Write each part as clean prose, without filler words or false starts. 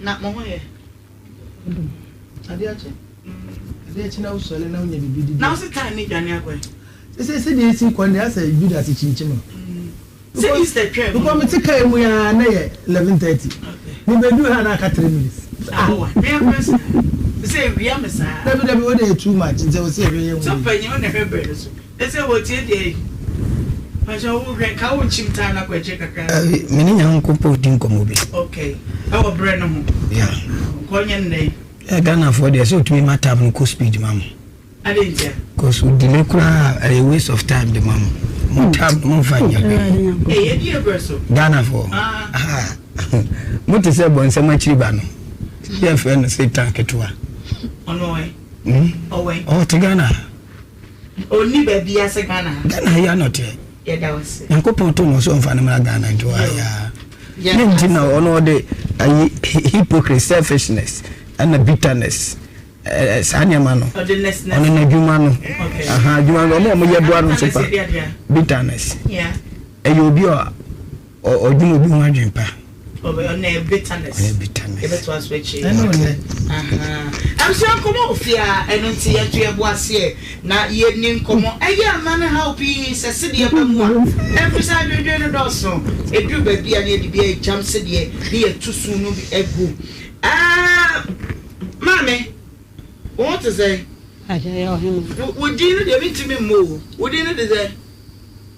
Na mo ho yɛ? Adeɛ akye. Adeɛ akye na wosɔre na wonya biribi didi. Na wose time ne dwane akɔ ɛ? Sɛ sɛdeɛ ɛsi kɔ no deɛ asɛ Judas kyinkyim no. Sɛ Easter twam no. Because mete kaa mu yi ara na yɛ 11:30. Mebɛduru ha na aka 3 minutes. Ah! Me akora saa. Sɛ ewia me saa. Dabi dabi wo deɛ too much nti ɛwɔ sɛ yɛhwɛ yɛn ho yie. Sɛ panyin wo na hwɛ brɛ no so. Ɛsɛ wɔ tie deɛ yi. Pakyɛ wo hwɛ ka wo nkyim time na kɔ akyire kakra. Dabi me ne Nyankopɔn di nkɔmɔ bi. Okay ɛwɔ brɛ no ho. Yeah. Nkɔ nyɛ nnɛ. Ɛ Ghana foɔ deɛ sɛ otumi ma time no kɔ speed ma mo. Adɛn ntia? Cause wo delay koraa a ɛyɛ waste of time de ma mo. Mo time no mo nfa nyɛ hwee. Ee yɛdi yɛ brɛ so. Ghana foɔ. Ah. Mo te sɛ bɔnsɛm akyiri ba no. Yɛ fɛ no Satan ketewa. Ɔno ɔwɛn. Hmm? Ɔwɛn. Ɔte Ghana ha. Ɔnni baabi ase Ghana ha. Ghana ha yi ano teɛ. Yɛda wo ase. Nyankopɔn to no so ɔmfa no mmra Ghana nti ɔha yi ara. Ne nti na ɔno ɔde ayi hypocrite, selfishness ɛna bitterness ɛɛ saa nneɛma no. Ɔno n'adwuma no. Aha adwuma no ɔmo a ɔmo yɛ boa no nso pa. Bitterness. Ɛyɛ obi a Ɔdwene obi ho adwene pa. Ɔnɛ bitterness. Ɔnɛ bitterness. Yɛbɛto aso akyire. Ɛne ɔnɛ. Abusua nkɔmɔ wɔ fie a ɛno nti yɛnto yɛn bo aseɛ na yɛnni nkɔmɔ. Ɛyɛ a na no haw pii sɛ sedeɛ ba mu a ɛfiri sɛ adwendwen no dɔɔso. Ɛduru baabi a na yɛde bi agyam sedeɛ ne yɛto su no bi agu. Maame, wo ho te sɛn? Wo din no deɛ mentumi mmɔ o. Wo din no de sɛn?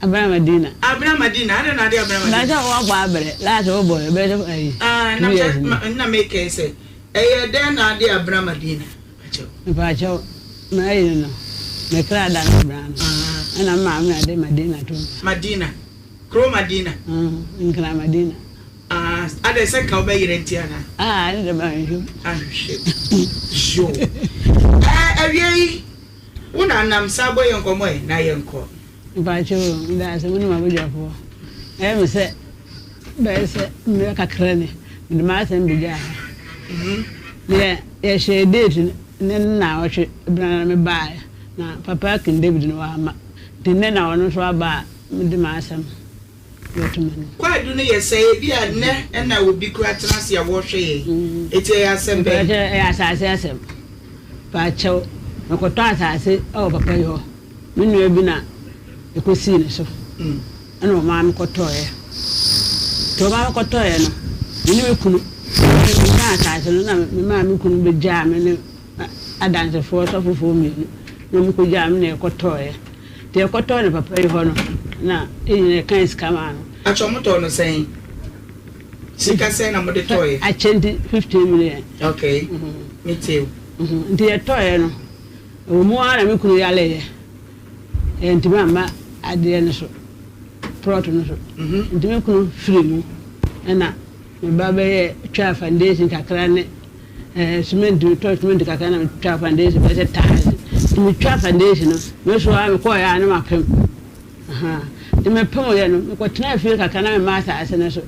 Abena Madina. Abena Madina, adɛn na ade Abena Madina? Na sɛ wɔabɔ abrɛ, last wobɔ yɛ bɛyɛ sɛ ayi. Ah, na years ni. Na meka yi sɛ, ɛyɛ dɛn na ade Abena Madina? Pakyɛw. Mepakyɛw, m'ayi no no, me kra da no Abena no. Ɛna me maame na de Madina to me. Madina, kuro Madina. Nkran Madina. Ah, adɛn sɛ nka wobɛyera nti anaa? Ah, ɛno deɛ manhwehwɛ mu. Anhwehwɛ mu. Yoo. Ɛɛ, awia yi. Wo na nam saa bɔ yɛn nkɔmmɔ ɛ na yɛnkɔ. Mpakyɛw o, meda ase mo ne m'abadwafoɔ. Ɛyɛ me sɛ bɛyɛ sɛ mmerɛ kakra ni mede m'asɛm bɛgyaa ha. Deɛ yɛhyɛɛ date no ne nnawɔtwe berɛ na mebaeɛ na Papa King David no wamma. Nti nnɛ na ɔno nso aba a mede m'asɛm. Kwaadu no yɛ sɛ ebia nnɛ na obi koraa tena ase a wɔrehwɛ yɛn. Enti ɛyɛ asɛm bɛn? Mpakyɛw, ɛyɛ asase asɛm. Mpakyɛw, mekɔtɔɔ asase wɔ papa yi hɔ. Me nua bi na ɛkɔsii ne so, ɛna ɔmaa me kɔtɔeɛ. Nti ɔmaa me kɔtɔeɛ no, me ne me kunu, menyaa asase no na memaa me kunu bɛgyaa me ne adansefoɔ sɔfofoɔ mmienu na wɔkɔgyaa me na yɛkɔtɔeɛ. Deɛ ɛkɔtɔɔ no papa yi hɔ no na yɛn nyinaa yɛkaa sika maa no. Akyɛ ɔmo tɔɔ no sɛn? Sika sɛn na mode tɔɔeɛ? Akyɛ nti 15 million. Okay, me tie wo. Nti yɛtɔeɛ no, ɛwɔ mu ara na me kunu yareeɛ. Yɛantumi amma adeɛ no so, plot no so. Nti me kunu firi mu ɛna me ba bɛyɛɛ twaa foundation kakra ne Eh, cement, me tɔ cement kakra na me twa foundation bɛyɛ sɛ thousand. Nti me twa foundation no, me so ara me kɔɔ yɛ a na ma pem. Aha. Nti me pem yɛ no, me kɔ tena fie kakra na me ma asaase no so.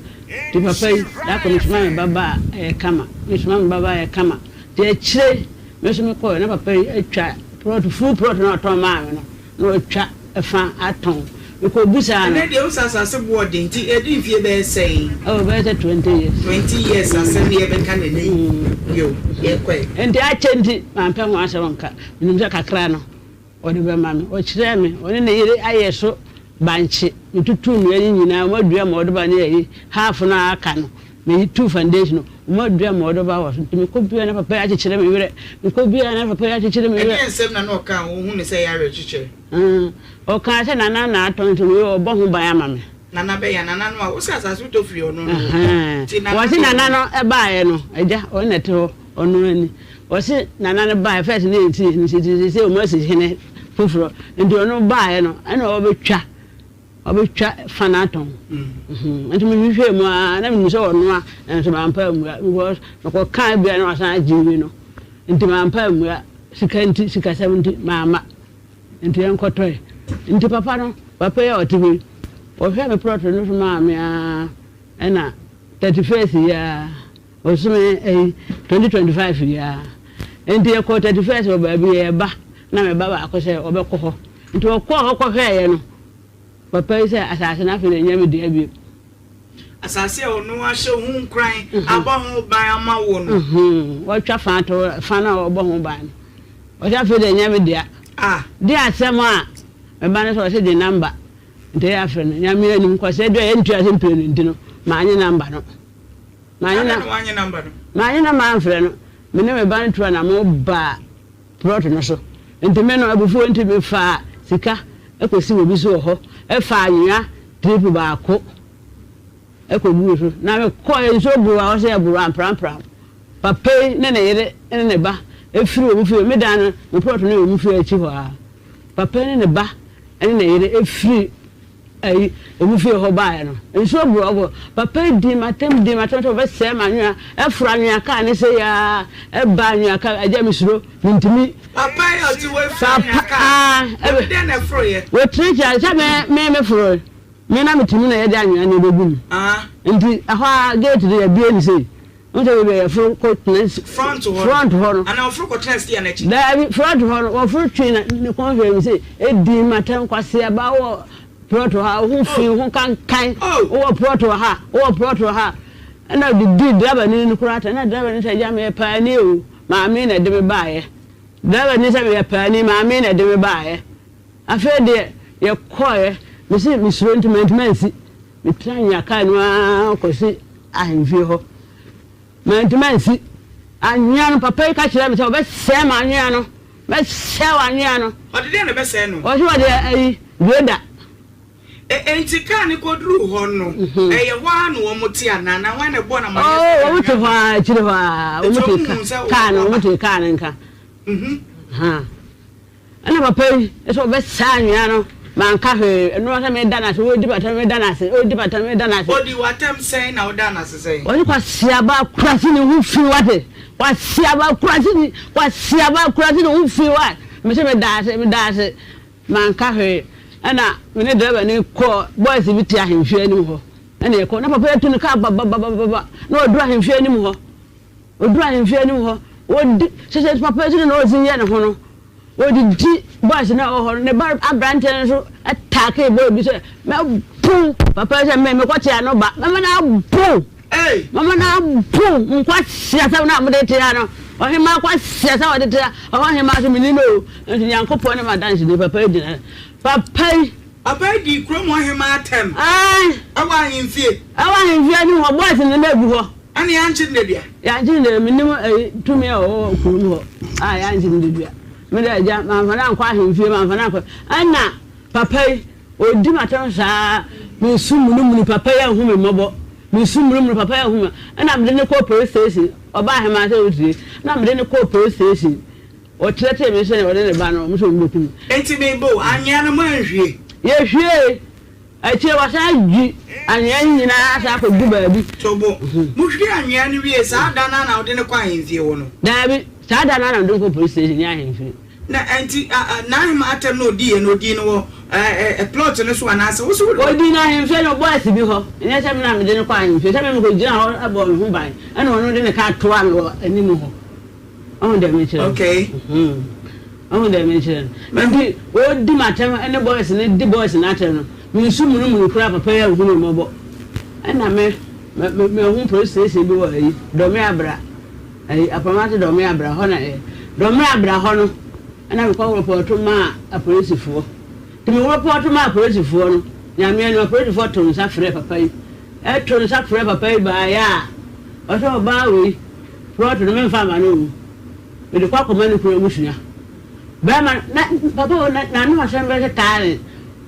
Nti papa yi, da koro me soma me ba ba a ɛyɛ kama, me soma me ba ba a ɛyɛ kama. Nti akyire, me so me kɔɔ yɛ na papa yi atwa plot, full plot na ɔtɔn maa me no. Na watwa ɛfa atɔn. Mekɔbisaa no. Ɛnɛ deɛ wohu sɛ asase boɔ den nti ɛdi mfie bɛyɛ sɛn? Oh bɛyɛ sɛ 20 years. 20 years asɛm ne yɛbɛka no ɛnɛ yi. Yo, yɛnkɔ ɛ. Nti akyɛ nti mampɛ ho asɛm nka. Menim sɛ kakra no ɔde bɛma me. Ɔkyerɛɛ me, ɔne ne yere ayɛ so bankye. Metutuu nnua yi nyinaa, wɔadua mɔɔdɔba ne ayi, half no a aka no Metuu foundation no, wɔadua mmoadɔba wɔ so. Nti mekɔ biara na papa yi akyekyere me werɛ. Mekɔ biara na papa yi akyekyere me werɛ. Ɛdeɛn nsɛm na na ɔka a wohu no sɛ ɛyɛ awerɛkyekyerɛ? Ɔkaa sɛ Nana na atɔ nti no ɔbɔ ho ban ama me. Nana bɛn a? Nana no a wose asase wotɔ firii ɔno no hɔ? Nti Nana Wɔse deɛ Nana no baeɛ no, agya ɔno na ɛte hɔ, ɔno ani. Wɔse Nana no baeɛ, first no yɛnsi hene, nti seesei wɔasi hene foforɔ. Nti ɔno baeɛ no ɛna ɔbɛtwa. Ɔbɛtwa fa no atɔn. Nti mehwehwɛɛ mu ara na menim sɛ ɔnoa nanso mampa ammua because mekɔkaa bi a na wasan agye wie no nti mampa ammua sika nti sikasɛm nti mamma nti yɛnkɔtɔe nti papa no papa yi a ɔte hɔ yi ɔhwɛɛ me plot no so maa me ara ɛna 31st yi ara bosome ɛyi 2025 yi ara nti yɛkɔɔ 31st wɔ baabi yɛreba na me ba baako sɛ ɔbɛkɔ hɔ Nti ɔkɔɔ hɔ kɔhwɛeɛ no, papa yi sɛ, Asase no afei deɛ ɛnyɛ me dea bio. Asase a ɔno ahyɛ ho nkuran abɔ ho ban ama wo no. Wɔatwa fa ato fa no a wɔbɔ ho ban no. Ɔse afei deɛ ɛnyɛ me dea. De asɛm a me ba no sɛ ɔse gye number nti ɛyɛ afrɛ no. Nyame anim kwasea dua yɛntua ase mprenu nti no manye number no. Manye na manye number amfrɛ no. Me ne me ba no tu anamo baa plot no so. Nti me no abufuo nti me faa sika kɔsi obi so wɔ hɔ faa anwea trip baako. Kɔguu so. Na mekɔeɛ, nsuo boroo a ɔsɛ ɛboroo amprampram. Papa yi ne ne yere ne ne ba firi wɔn fie, me dan no, me plot no yɛ wɔn fie akyi hɔ ara. Papa yi ne ne ba ne ne yere firi ayi wɔn fie hɔ baeɛ no, nsuo boroo ɔbɔ. Papa yi dii m'atɛm dii m'atɛm sɛ ɔbɛsɛe m'anwea, ɛforo anwea kaa ne sei ara, ɛba anwea kaa, agya mesuro, mentumi. Papa yi a ɔte hɔ yi foro anwea kaa, dɛn na ɛforoeɛ? Wɔkyerɛkyerɛ sɛ me me meforoe. Me na mete mu na yɛde anwea no bɛgu mu. Nti ɛhɔ ara gate no yɛbue no sei. Wohu sɛ baabi a yɛforo kɔ tena Front hɔ no. Front hɔ no. Anaa wɔforo kɔtena stair no akyi? Daabi, front hɔ no, wɔforo twee na ne kɔn hwɛɛ me sei. Ɛdii m'atɛm, Kwaseaba wowɔ plot wɔ ha, wo ho fi, wo ho kankan, wowɔ plot wɔ ha, wowɔ plot wɔ ha. Ɛna ɔde dii driver ni no koraa atɛm. Ɛna driver ni sɛ, agya meyɛ paani o, maame na ɛde me baeɛ. Driver ni sɛ meyɛ paani, maame na ɛde me baeɛ. Afei deɛ yɛkɔeɛ, mese mesuro nti mantumi ansi. Metra anwea kaa no ara kɔsi ahemfie hɔ. Mantumi ansi. Anwea no, papa yi ka kyerɛɛ me sɛ ɔbɛsɛe m'anwea no. Mɛsɛe w'anwea no. Ɔde dɛn na ɛbɛsɛe no? Ɔse ɔde ayi, grader. Enti kaa no kɔduruu hɔ no, ɛyɛ hɔ ara na wɔte anaa? Na hwan na ɛbɔɔ no amanneɛ sɛ Oh, wɔte hɔ ara, akyire hɔ ara. Wɔte kaa no, wɔte kaa no nka. Ɛna papa yi sɛ ɔbɛsaa anwea no, manka hwee. Ɛno ara sɛ meda no ase, ɔredi m'atɛm, meda no ase, ɔredi m'atɛm, meda no ase. Ɔdii w'atɛm sɛn na wodaa no ase sɛn? Ɔse Kwasiaba akurase ne ho fi wate, Kwasiaba akurase ni, Kwasiaba akurase ne ho fi wa. Mese meda ase, meda ase, manka hwee. Ɛna me ne driver no kɔɔ, boys bi te ahemfie anim hɔ, ɛna yɛkɔ, na papa yi atu ne kaa bababababa, na waduru ahemfie anim hɔ. Odur ahemfie anim hɔ, wodi sese papa yi so na odzi yɛ no ho no, odidi boys no a ɔwɔ hɔ no, ne ba aberantsɛ no so taakee boy bi sɛ, Mɛbow papa yi sɛ me mekɔtse ano ba, mɛma no abow, mɛma no abow, nkwasiasɛm no a mode tse ha no, ɔhemmaa kwasiasɛm a ɔde tse ha, ɔhɔ hemmaa so mennim o, nso Nyankopɔn ne m'adanseni, papa yi gyina papa yi. Papa yi dii kurom hɔ hemmaa atɛm. Ae. Ɛwɔ ahemfie. Ɛwɔ ahemfie anim hɔ, boys no na egu hɔ. Ɛna yɛankye no dadua. Yɛankye no dadua, mennim ɛyi tumi a ɔwɔ wɔ kurom hɔ a yɛankye no dadua. Me deɛ agya, mamfa no ankɔ ahemfie, mamfa no ankɔ. Ɛna papa yi, ɔdi m'atɛm saa, mesu munumunu, papa yi anhu me mmɔbɔ. Mesu munumunu, papa yi anhu me. Ɛna mede no kɔɔ police station, ɔbaa hemaa sɛ ɔtie. Ɛna mede no kɔɔ police station, ɔkyerɛkyerɛ me sɛdeɛ ɔne ne ba no, wɔn sɛ wɔbɛku me. Enti me bo, anwea no moanhwie? Yɛhwiee. Akyire wɔsan dwi anwea no nyinaa san kɔgu baabi. To bo. Mohwie anwea no wiee, saa da no ara na wode no kɔ ahemfie hɔ no? Daabi, saa da no ara na mede no kɔɔ police station, nyɛ ahemfie. Na ɛnti, n'ahema atɛm no a ɔdiiɛ no, ɔdii no wɔ plot no so anaasɛ wo so wode. Ɔdii no ahemfie no boys bi hɔ, ɛnyɛ sɛ me na mede no kɔɔ ahemfie, sɛ me mekɔgyinaa hɔ bɔɔ me ho ban, ɛna ɔno de ne kaa toaa me wɔ anim hɔ. Ɔhu deɛ mekyerɛ no? Okay. Ɔhu deɛ mekyerɛ no? Nti ɔdi m'atɛm ne boys no di boys no atɛm no, mensu munumunu koraa papa yi anhu me mmɔbɔ. Ɛna me me mahu police station bi wɔ ayi Dɔme Abra, ayi Apamase Dɔme Abra hɔ na ɛyɛ. Dɔme Abra hɔ no ɛna mekɔ repɔto maa apolisifoɔ. Nti me repɔto maa apolisifoɔ no, Nyame anim apolisifoɔ too nsa frɛɛ papa yi. Ɛto nsa frɛ papa yi baeɛ a, ɔsɛ ɔbaa wei Plot no memfa mma no o, mede kɔ akɔma ne kunu abusua. Bɛrima no, na papa wei na n'ano asɛm bɛyɛ sɛ tae.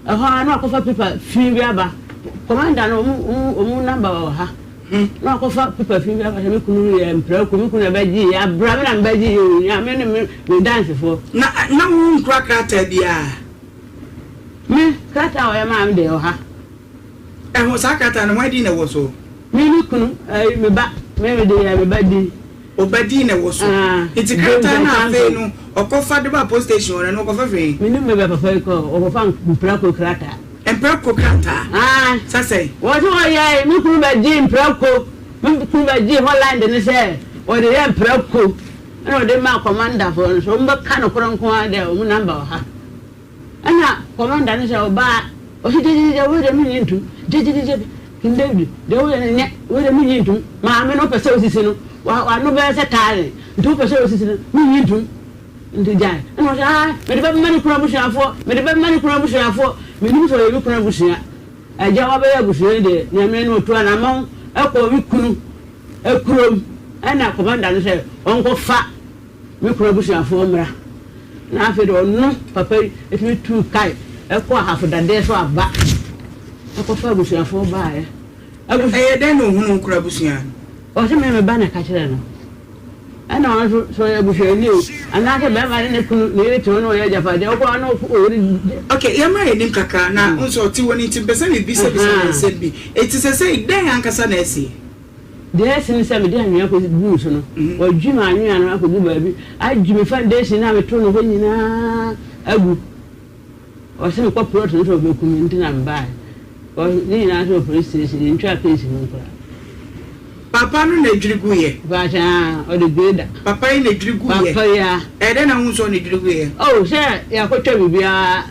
Ɛhɔ ara na wakɔfa pipa fi bi aba. Commander no, wɔn wɔn wɔn number wɔ ha. Na wakɔfa pipa fi bi aba sɛ me kunu yɛ mprako, me kunu na ɛbɛgye yɛ, abra me na mebɛgye yɛ o, Nyame ne me me dansefoɔ. Na na wonkura krataa biara? Me, krataa a wɔyɛ maa me deɛ ɛwɔ ha. Ɛho, saa krataa no, hwan din na ɛwɔ so? Me me kunu, ɛɛ, me ba, me mede yɛ me ba din. Wo ba din na ɛwɔ so? Ah, Nti James krataa no a Akanfo. afei no ɔkɔfa de baa post station hɔ no, ɛno ɔkɔfa firi he? Menim baabi a papa yi kɔɔ, ɔkɔfa mprako krataa. Mprako krataa? Ah. Sɛ sɛn? Wɔse wɔyɛe, me kunu bɛgyee mprako, me kunu bɛgyee Holland no sɛ wɔde yɛ mprako, ɛna ɔde maa kɔmandafoɔ no, sɛ wɔbɛka nokorɛ nko ara deɛ wɔn number wɔ ha. Ɛna kɔmanda no sɛ ɔbaa, ɔse gyegyegyegye wei deɛ mennye ntom, gyegyegyegye. King David, deɛ woyɛ no nyɛ, wei deɛ mennye ntom. Maame no wopɛ sɛ wosisi no, w'ano bɛyɛ sɛ taale, nti wopɛ sɛ wosisi no, mennye ntom. Nti gyae. Ɛna ɔse, ae, mede bɛma ne kunu abusuafoɔ, mede bɛma ne kunu abusuafoɔ. Mennim sɛ ɔyɛ me kunu abusua. Agya wabɛyɛ abusua yi deɛ, Nyame ne ɔtu anamɔn kɔɔ me kunu kurom, ɛna kɔmanda no sɛ ɔnkɔfa me kunu abusuafoɔ mmra. Na afei deɛ ɔno papa yi tumi tuu kae kɔɔ Ahafo dadeɛ so aba kɔfaa abusuafoɔ baeɛ. Abus. Ɛyɛ dɛn na ɔhunuu wo kunu abusua no? Ɔse me me ba na ɛka kyerɛɛ no. Ɛna ɔno nso sɛ ɔyɛ abusuani o, anaasɛ bɛrima ne ne kunu ne yere te hɔ na ɔyɛ agyapadeɛ, ɔkɔ a na ɔyere gye. Ok, yɛmmra yɛn anim kakra na wohu sɛ ɔte hɔ no nti mepɛ sɛ mebisabisa no nsɛm bi. Enti sɛsɛi dɛn ankasa na asi? Deɛ asi ne sɛ mede anwea kɔguu so no, wɔadwi m'anwea no akɔgu baabi, adwi me foundation no a metoo no hɔ nyinaa agu. Ɔse mekɔ plot no sɛ ɔbɛku me nti na mebaeɛ. Because ne nyinaa nso wɔ police station, yɛntwaa case no koraa. Papa no na ɛdwiri guiɛ? Mpakyɛ aa, ɔde grader. Papa yi na ɛdwiri guiɛ? Papa yi aa. Ɛyɛ dɛn na wohu sɛ ɔna ɛdwiri guiɛ? Oh, sɛ yɛakɔtwa biribiara,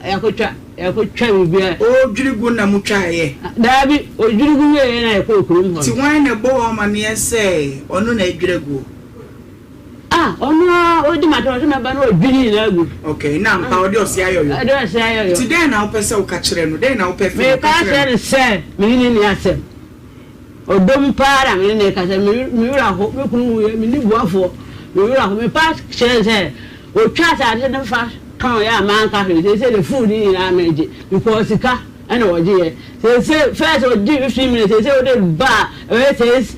yɛakɔtwa. Yɛkɔtwa biribiara. Ɔredwiri gu na motwaeɛ? Daabi, ɔdwiri gu wieeɛ na yɛkɔɔ kurom hɔ no. Nti hwan na ɛbɔɔ wo amaneɛ sɛ ɔno na adwiri aguo? Ah, ɔno ara, ɔdi m'atɛm, ɔse mɛba na wadwiri ne nyinaa agu. Okay, na ampa ɔde ɔse ayɔyɔ? Ɔde ɔse ayɔyɔ. Nti dɛn na wopɛ sɛ woka kyerɛ no? Dɛn na wopɛ fi no ka kyerɛ no? Meka kyerɛ no sɛ me ne no nni asɛm. Ɔdɔ mu paa na me ne no rekasa. Me me werɛ aho, me kunu wuiɛ, menni boafoɔ. Me werɛ aho. Mepa kyerɛ no sɛ, ɔtwa asase no fa tɔn yɛ a manka hwee. Seesei de full ne nyinaa megye because sika na wɔgyeeɛ. Seesei first ɔgyee 15 million, seesei wode ba a ɛbɛyɛ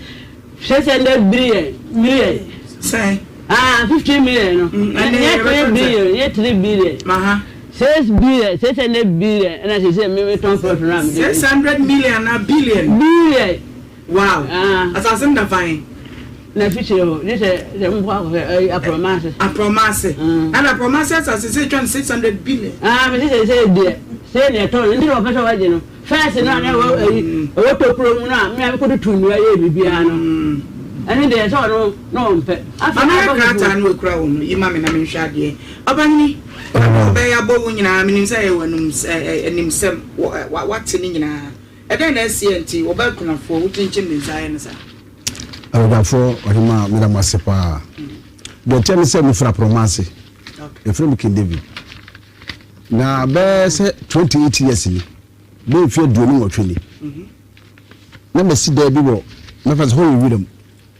600 billion million. Sɛn? Ah, 15 million no. Ɛnɛ Nyɛ yɛbɛtɔ 3 sɛ. billion, nyɛ 3 billion. Aha. 6 billion, 600 billion ɛna seesei me metɔn plot no a mede. 600 million anaa billion? Billion. Wow! Ah. Asase no da fan? Na fikyire hɔ, gye sɛ sɛ mokɔ akɔhwɛ ɛyi aprɔma ase. Aprɔma ase. Mm. Ɛna aprɔma ase asase sɛ etwa no 600 billion. Ah, mese sɛ sɛ deɛ sɛ na ɛtɔ no nti na wɔpɛ sɛ wɔgye no. First no a na ɛwɔ ɛyi ɛwɔ tokuro mu no a me a mekɔtutu nnua yɛɛ biribiara no. Ɛno deɛ sɛ ɔno na ɔmpɛ. Afei Maame na hwɛ aba krataa foforɔ. no ekura wo no yi ma me na menhwɛ adeɛ. Ɔbanyini, ɔbɛyɛ abɔ wo nyinaa menim sɛ ɛyɛ w'anum animsɛm wate ne nyinaa. Ɛdɛn na asi a nti wɔba akunafoɔ wokyinkyim ne nsa ayɛ no saa? Awuradafoɔ ɔhemaa meda mo ase paa. Deɛ ɛteɛ ne sɛ mefiri aporɔma ase. Yɛfrɛ me King David. Na bɛyɛ sɛ 28 years ni, bɛyɛ mfeɛ 28 ni. Mhm. Na masi dan bi wɔ mɛfa sɛ hɔ yɛ wiram.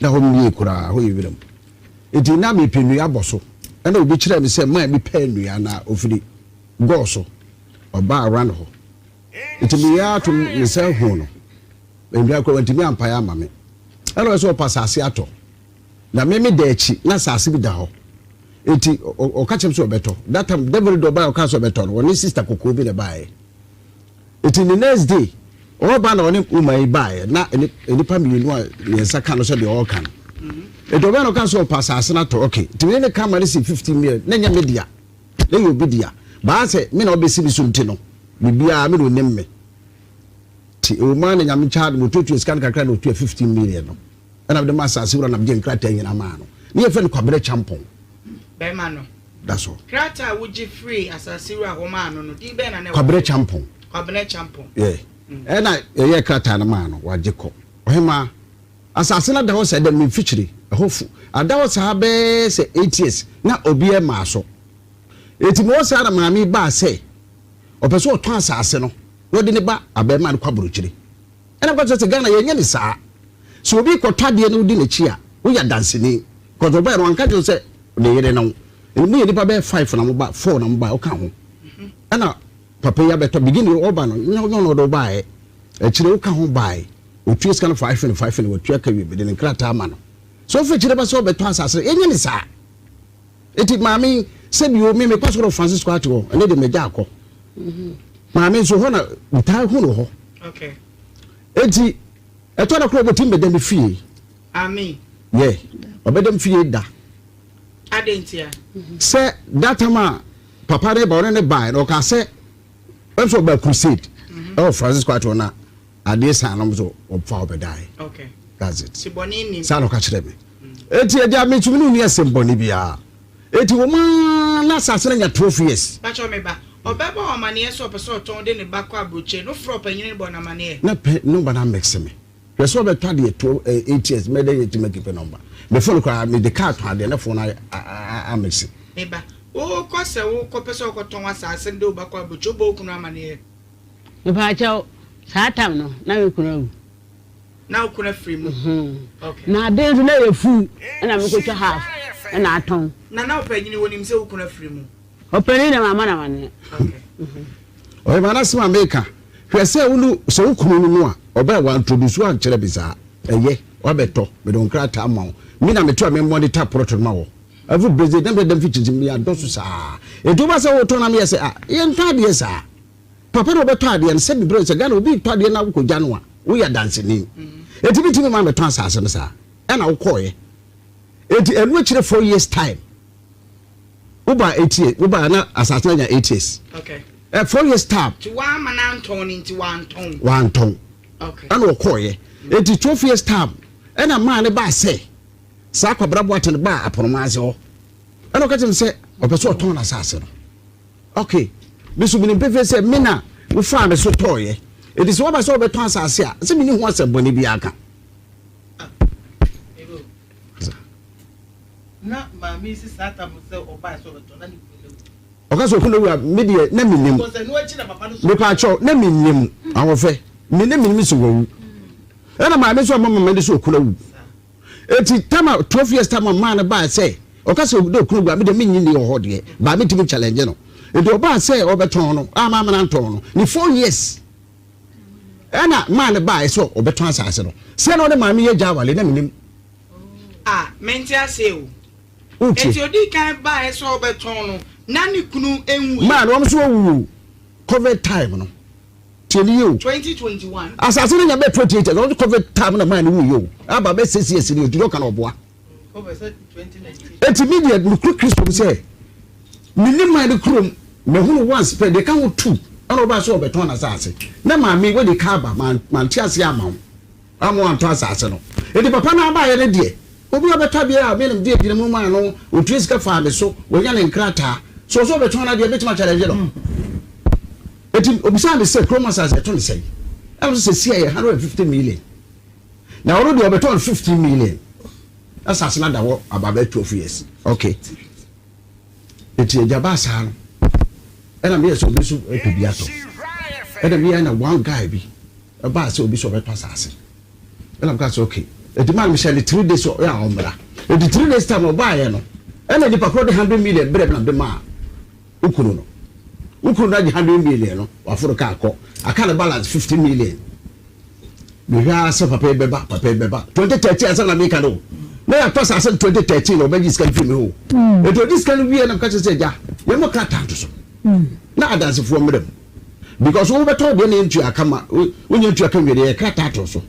Na hɔ mmie koraa, hɔ yɛ wiram. Nti na mepɛ nnua abɔ so. Ɛna obi kyerɛɛ me sɛ man bi pɛɛ nnua na ofiri gɔɔ so. Ɔbaa around hɔ. Nti meyɛ ara to me nsa huu no. Nnua koraa wantumi ampae amma me. Ɛna ɔyɛ sɛ ɔpɛ asase atɔ. Na me me da akyi na asase bi da hɔ. Nti ɔka kyerɛ me sɛ ɔbɛtɔ. That time David de ɔbaeɛ ɔkaa sɛ ɔbɛtɔ no, ɔne sister kɔkɔɔ bi na ɛbaeɛ. Nti the next day ɔreba na ɔne woman yi baeɛ na nnipa mmienu a mmiɛnsa ka no sɛ deɛ ɔreka no. Nti ɔbɛn na ɔka sɛ ɔpɛ asase no atɔ. Okay. Nti me ne no ka ma no si 15 million na ɛnyɛ me dea. Na ɛyɛ obi dea. Baa sɛ me na ɔbɛsi me so nti no, biribiara me na ɔnim me. Nti ɛwɔ mu ara na Nyame kyɛ adom ɔtuatua sika no kakra na ɔtua 15 million no. Ɛna mede ma asase wura na megye nkrataa nyinaa maa no. Ne yɛfrɛ no Kwabena Kyampɔn. Bɛrima no. That's all. Krataa a wogye firii asase wura hɔ maa no no, din bɛn na na ɛwɔ Kwabena so? Kyampɔn. Kwabena Kyampɔn. Yeah. Ɛna yɛyɛɛ krataa no maa no, wagye kɔ. Ɔhemaa, asase no ada hɔ saa da me mfikyire, ɛhɔ fu. Ada hɔ saa bɛyɛ sɛ 8 years na obiara mmaa so. Enti mewɔ saa na maame yi baa sɛ ɔpɛ sɛ ɔtɔn asase no na ɔde ne ba abarimaa no kɔ aburokyire. Ɛna meka kyerɛ sɛ Ghana yɛnyɛ ne saa. Sɛ obi kɔtɔ adeɛ na wodi n'akyi a, woyɛ adanseni. Because ɔbaeɛ no wanka kyerɛ wo sɛ ne yere ne wo. Moyɛ nnipa bɛyɛ five na moba, four na moba, woka ho. Ɛna papa yi abɛtɔ, beginning ɔba no, nyɛ ɔno na ɔde wo baeɛ. Akyire woka ho baeɛ. Ɔtua sika no five and five and watua ka wie, mede ne nkrataa ama no. Sɛ wofa akyire ba sɛ ɔbɛtɔ asase no, yɛnyɛ ne saa. Eti maame yi, sɛbi o, me mekɔ asɔre wɔ Francisco Ate hɔ, ɛnɛ de magya akɔ. Maame nso hɔ na metaa hu no hɔ. Eti ɛtɔ da koraa ɔbɛtumi bɛda me fie. Amen. Yɛ, ɔbɛda me fie da. Adɛn ntia? Sɛ that time a papa ne ba ɔne ne baeɛ no ɔkaa sɛ ɛm sɛ ɔbaa crusade ɛwɔ Francisco Ate hɔ na adeɛ san nom so ɔfa ɔbɛdaeɛ. Okay. That's it. Ti bɔne nnim. Saa na ɔka kyerɛ me. Eti agya metumi ne wo ni asɛm bɔne biara. Eti wɔn ara na asase no anya 12 years. Pakyɛ me ba. Ɔbɛbɔ wo amaneɛ sɛ ɔpɛ sɛ ɔtɔn de ne ba kɔ aburokyire no, wofrɛ ɔpanyini no bɔ no amaneɛ. Na pɛ number no amix me. Hwɛ sɛ ɔbɛtɔ adeɛ to 8 years mɛdɛ yɛ tumi keep number. Me phone koraa mede car tɔn adeɛ na phone no amix. Me ba, wokɔ sɛ wokɔ pɛ sɛ wokɔtɔn asaase no de wo ba kɔ aburokyire, wobɔ wo kunu amaneɛ? Mepaakyɛw, saa tam no na me kunu awu. Na wo kunu afiri mu? Okay. Na ade nso na yɛ fuu ɛna mekɔtwa half ɛna atɔn. Na na ɔpanyini wɔnim sɛ wo kunu afiri mu? Ɔpanin deɛ mamma no amaneɛ. Okay. Ɔhema no asɛm a meka, hwɛ sɛ wo ne sɛ wo kunu no no a ɔbɛɛ wa introduce wo ankyerɛ me saa, ɛyɛ wabɛtɔ mede wo nkrataa ma wo, me na meto a me monitor plot no ma wɔ every busy na mede mfi kyinkyim me adɔso saa, enti woba sɛ wotɔn na meyɛ sɛ ah yɛntɔ adeɛ saa, papa na ɔbɛtɔ adeɛ no sɛ mebrɛ sɛ Ghana obi tɔ adeɛ na wokɔgya no a woyɛ danseni, enti metumi ma metɔn asase no saa ɛna wokɔɔyɛ, enti ɛno akyire 4 years time. Wo ba 8 years, wo ba na asase na nya 8 years. Okay. Eh, 4 years time. Ti wa ama na antɔn ne nti wantɔn. Wantɔn. Okay. Ɛna ɔkɔɔyɛ. Eti 12 years time ɛna maa ne ba sɛ saa kwabra boate no ba aponoma ase hɔ. Ɛna ɔka kyerɛ me sɛ ɔpɛ sɛ ɔtɔn n'asase no. Okay. Me so menim pefee sɛ me na wofaa me so tɔɔyɛ. Eti sɛ waba sɛ ɔbɛtɔn asase a, sɛ menni ho asɛm bɔne biara ka. Na maame yi se saa tam no sɛ ɔbae sɛ ɔbɛtɔ na ne kunu awu. Ɔka sɛ okunu awu a me deɛ na mennim. Because ɛno akyi na papa no sɔre. Mepaakyɛw na mennim ahoɔfɛ me na mennim sɛ wawu. Ɛna maame nso ama mama de sɛ okunu awu. Eti tam a 12 years tam a maa no baa sɛ ɔka sɛ dɛ okunu awu a me deɛ mennye nni wɔ hɔ deɛ baa mentumi challenge no. Eti ɔbaa sɛ ɔbɛtɔn no a maame no antɔn no ne 4 years ɛna maa no baa sɛ ɔbɛtɔn asase no. Sɛ na ɔne maame yɛ gya awale na mennim. Ah, mente aseɛ o. Wotie. Enti odii kan baeɛ sɛ ɔbɛtɔn no, na ne kunu nwuiɛ. Maa no, wɔn nso wɔwu o. Covid time no. Tie ne yie o. 2021. Asase no nya bɛ 28 years, wɔn nso covid time na maa no wuiɛ o. Aba bɛ 6 years ni o, nti ɔka na ɔboa. Enti me deɛ, mekura Kristo mu sɛ, me ne maa no kurom, mahunu once pɛ, deɛ ka ho tu, ɛna ɔbaa sɛ ɔbɛtɔn n'asase. Na maame, wadi ka aba, mante aseɛ ama wo. Amma wantɔ asase no. Enti papa no ara baeɛ no deɛ, obi a ɔbɛtɔ adeɛ a me na mede agyina mu maa no, ɔtua sika faa me so, wanya ne nkrataa. So ɔsɛ ɔbɛtɔn no adeɛ a, mɛtumi akyɛlɛngye no? Enti ɔbisaa me sɛ, kurom asase yɛtɔ no sɛn? Ɛna ɔsɛ sɛsi a yɛ 150 million. Na ɔno deɛ ɔbɛtɔ no 15 million. Asase no ada hɔ about bɛyɛ 12 years. Okay. Enti agya baa saa no, ɛna meyɛ sɛ obi nso pɛ bi atɔ. Ɛna meyɛ na one guy bi Ɛbaa sɛ obi sɛ ɔbɛtɔ asase. Ɛna meka sɛ okay. Eti maa no mehyɛ no three days ɔyɛ a ɔmmra. Eti 3 days time ɔbaeɛ no, ɛna nipa korɔ de 100 million brɛ me na mede maa wo kunu no. Wo kunu no agye 100 million no, waforo kaa kɔ. Aka ne balance 50 million. Mehwɛ ara sɛ papa yi bɛba, papa yi bɛba. 2013 asɛm na meka no o. Na yɛatɔ asase no 2013 na ɔbɛgye sika no firi me hɔ o. Eti ɔgye sika no wie na meka kyerɛ sɛ agya, yɛmmɔ krataa nto so. Na adansefoɔ mmra mu. Because wo bɛtɔ deɛ na yɛntua ka ma wonya ntua ka nwie deɛ yɛ krataa to so